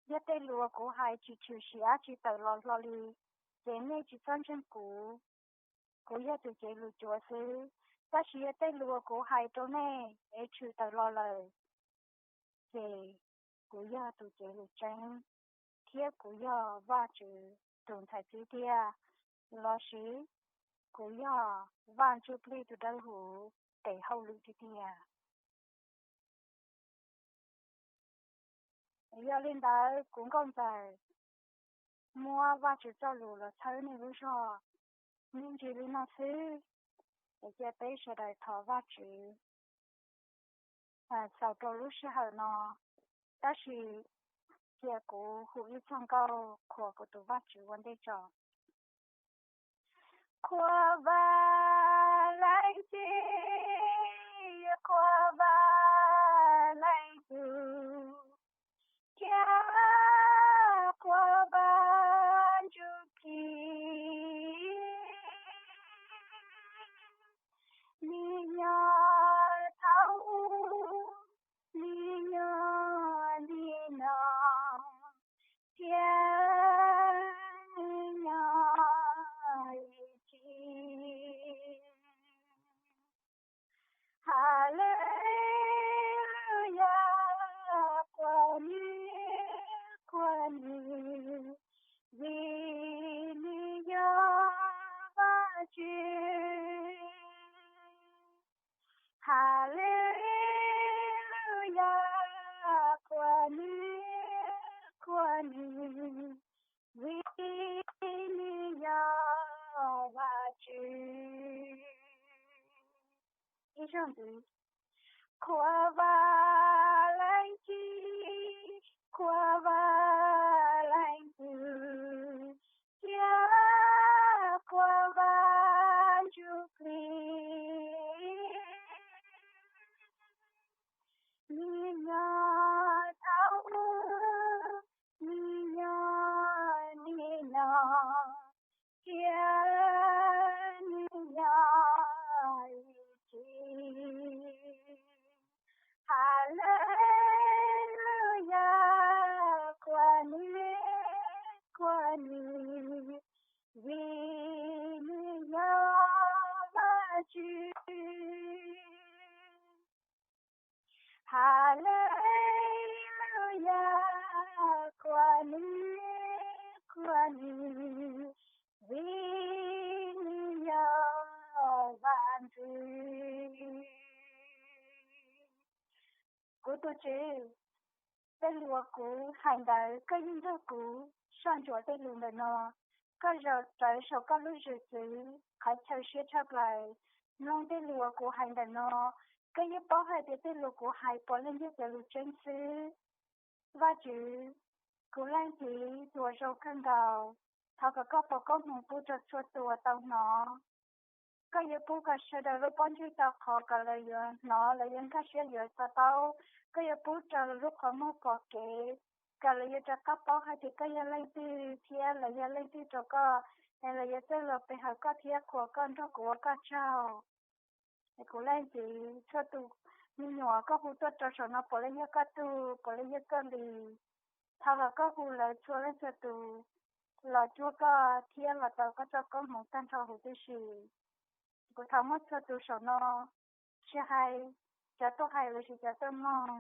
Yog tej lus uas kuv hais tsis tshwm sim dab tsi tawm los hlo li, ces nej tsis txhob ntseeg kuv. Kuv yog tus cev lus cuav xwb, tab sis yog tej lus uas kuv hais rau nej es tshwm tawm los lawm, ces kuv yog tus cev lus tseeb, thiab kuv yog Vajtswv tus ntxhais txib tiag, lossis kuv yog Vaj Ntsuj Plig tus dawb huv tes hauj lwm tiag tiag. Yog li ntawd, kuv nkauj ntxawm muab Vajtswv txoj lus los txhawb nej lub zog me ntsis li no xwb, es cia peb sawv daws thov Vajtswv xaus rau lub sij hawm no, tab sis cia kuv hu ib txoj nkauj qhuas kuv tus Vajtswv ua ntej tso. Qhuas Vaj Leej Txiv, qhuas Vaj Leej Tub, thiab qhuas Vaj Ntsuj Plig, nim no Qhua Vaj Leej Txiv, Qhua Vaj Leej Txiv, cia Qhua Vaj Ntsuj Plig. Nim no thaum ub, nim no, nim no, cia nim no ib txhis. Haleluyas, kuas nim, kuas nim, vim nim no Vajtswv. Haleluyas, kuas nim, kuas nim, vim nim no Vajtswv. Kuv tus Tswv, tej lus uas kuv hais ntawd koj yeej nrog kuv soj ntsuam tej lus ntawm no. Koj zaum rawv saum koj lub zwm txwv qhov chaw siab tshaj plaws, mloog tej lus uas kuv hais ntawm no. Koj yeej paub hais tias tej lus kuv hais puav leej yog cov lus tseeb xwb. Vajtswv, kuv leej txiv tus uas zoo kawg nkaus, thov kom koj foom koob hmoov pub rau txhua tus uas tau hnov. Koj yuav pub kom sawv daws lub pob ntseg tau qhov kom lawv yuav hnov, lawv yuav nkag siab yuav to taub. Koj yuav pub rau lawv lub qhov muag pom kev, kom lawv yuav rov qab paub hais tias koj yog leej twg thiab lawv yog leej twg rau koj, es lawv yuav txawj los pe hawm koj thiab qhuas koj nrog kuv ua koj tsaug. Es kuv leej txiv, txhua tus me nyuam koj hu tuaj rau saum no puav leej yog koj tug, puav leej yog koj li. Thov kom koj hu lawv txhua leej txhua tus los cuag koj thiab los tau koj txoj koob hmoov tag nrho huv tib si. Kuv thov muab txhua tus saum no tsis hais cov tuaj hais los sis cov tuaj mloog,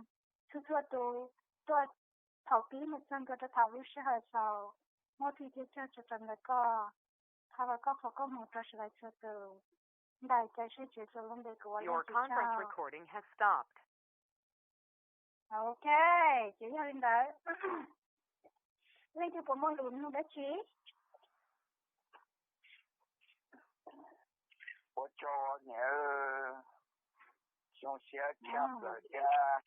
txhua txhua tus tuaj thaum pib mus txog nkaus rau thaum lub sij hawm xaus, muab thwj thiab tsaug tso rau ntawm koj. Thov kom koj foom koob hmoov rau sawv daws txhua tus. Ntawm cov seb tsev txhua lub npe kuv ua leej txiv tsaug. Ok, ces yog li ntawd, leej twg puas muaj lus nug dab tsi? Ua tsaug niam, zoo siab tshaj plaws thiab.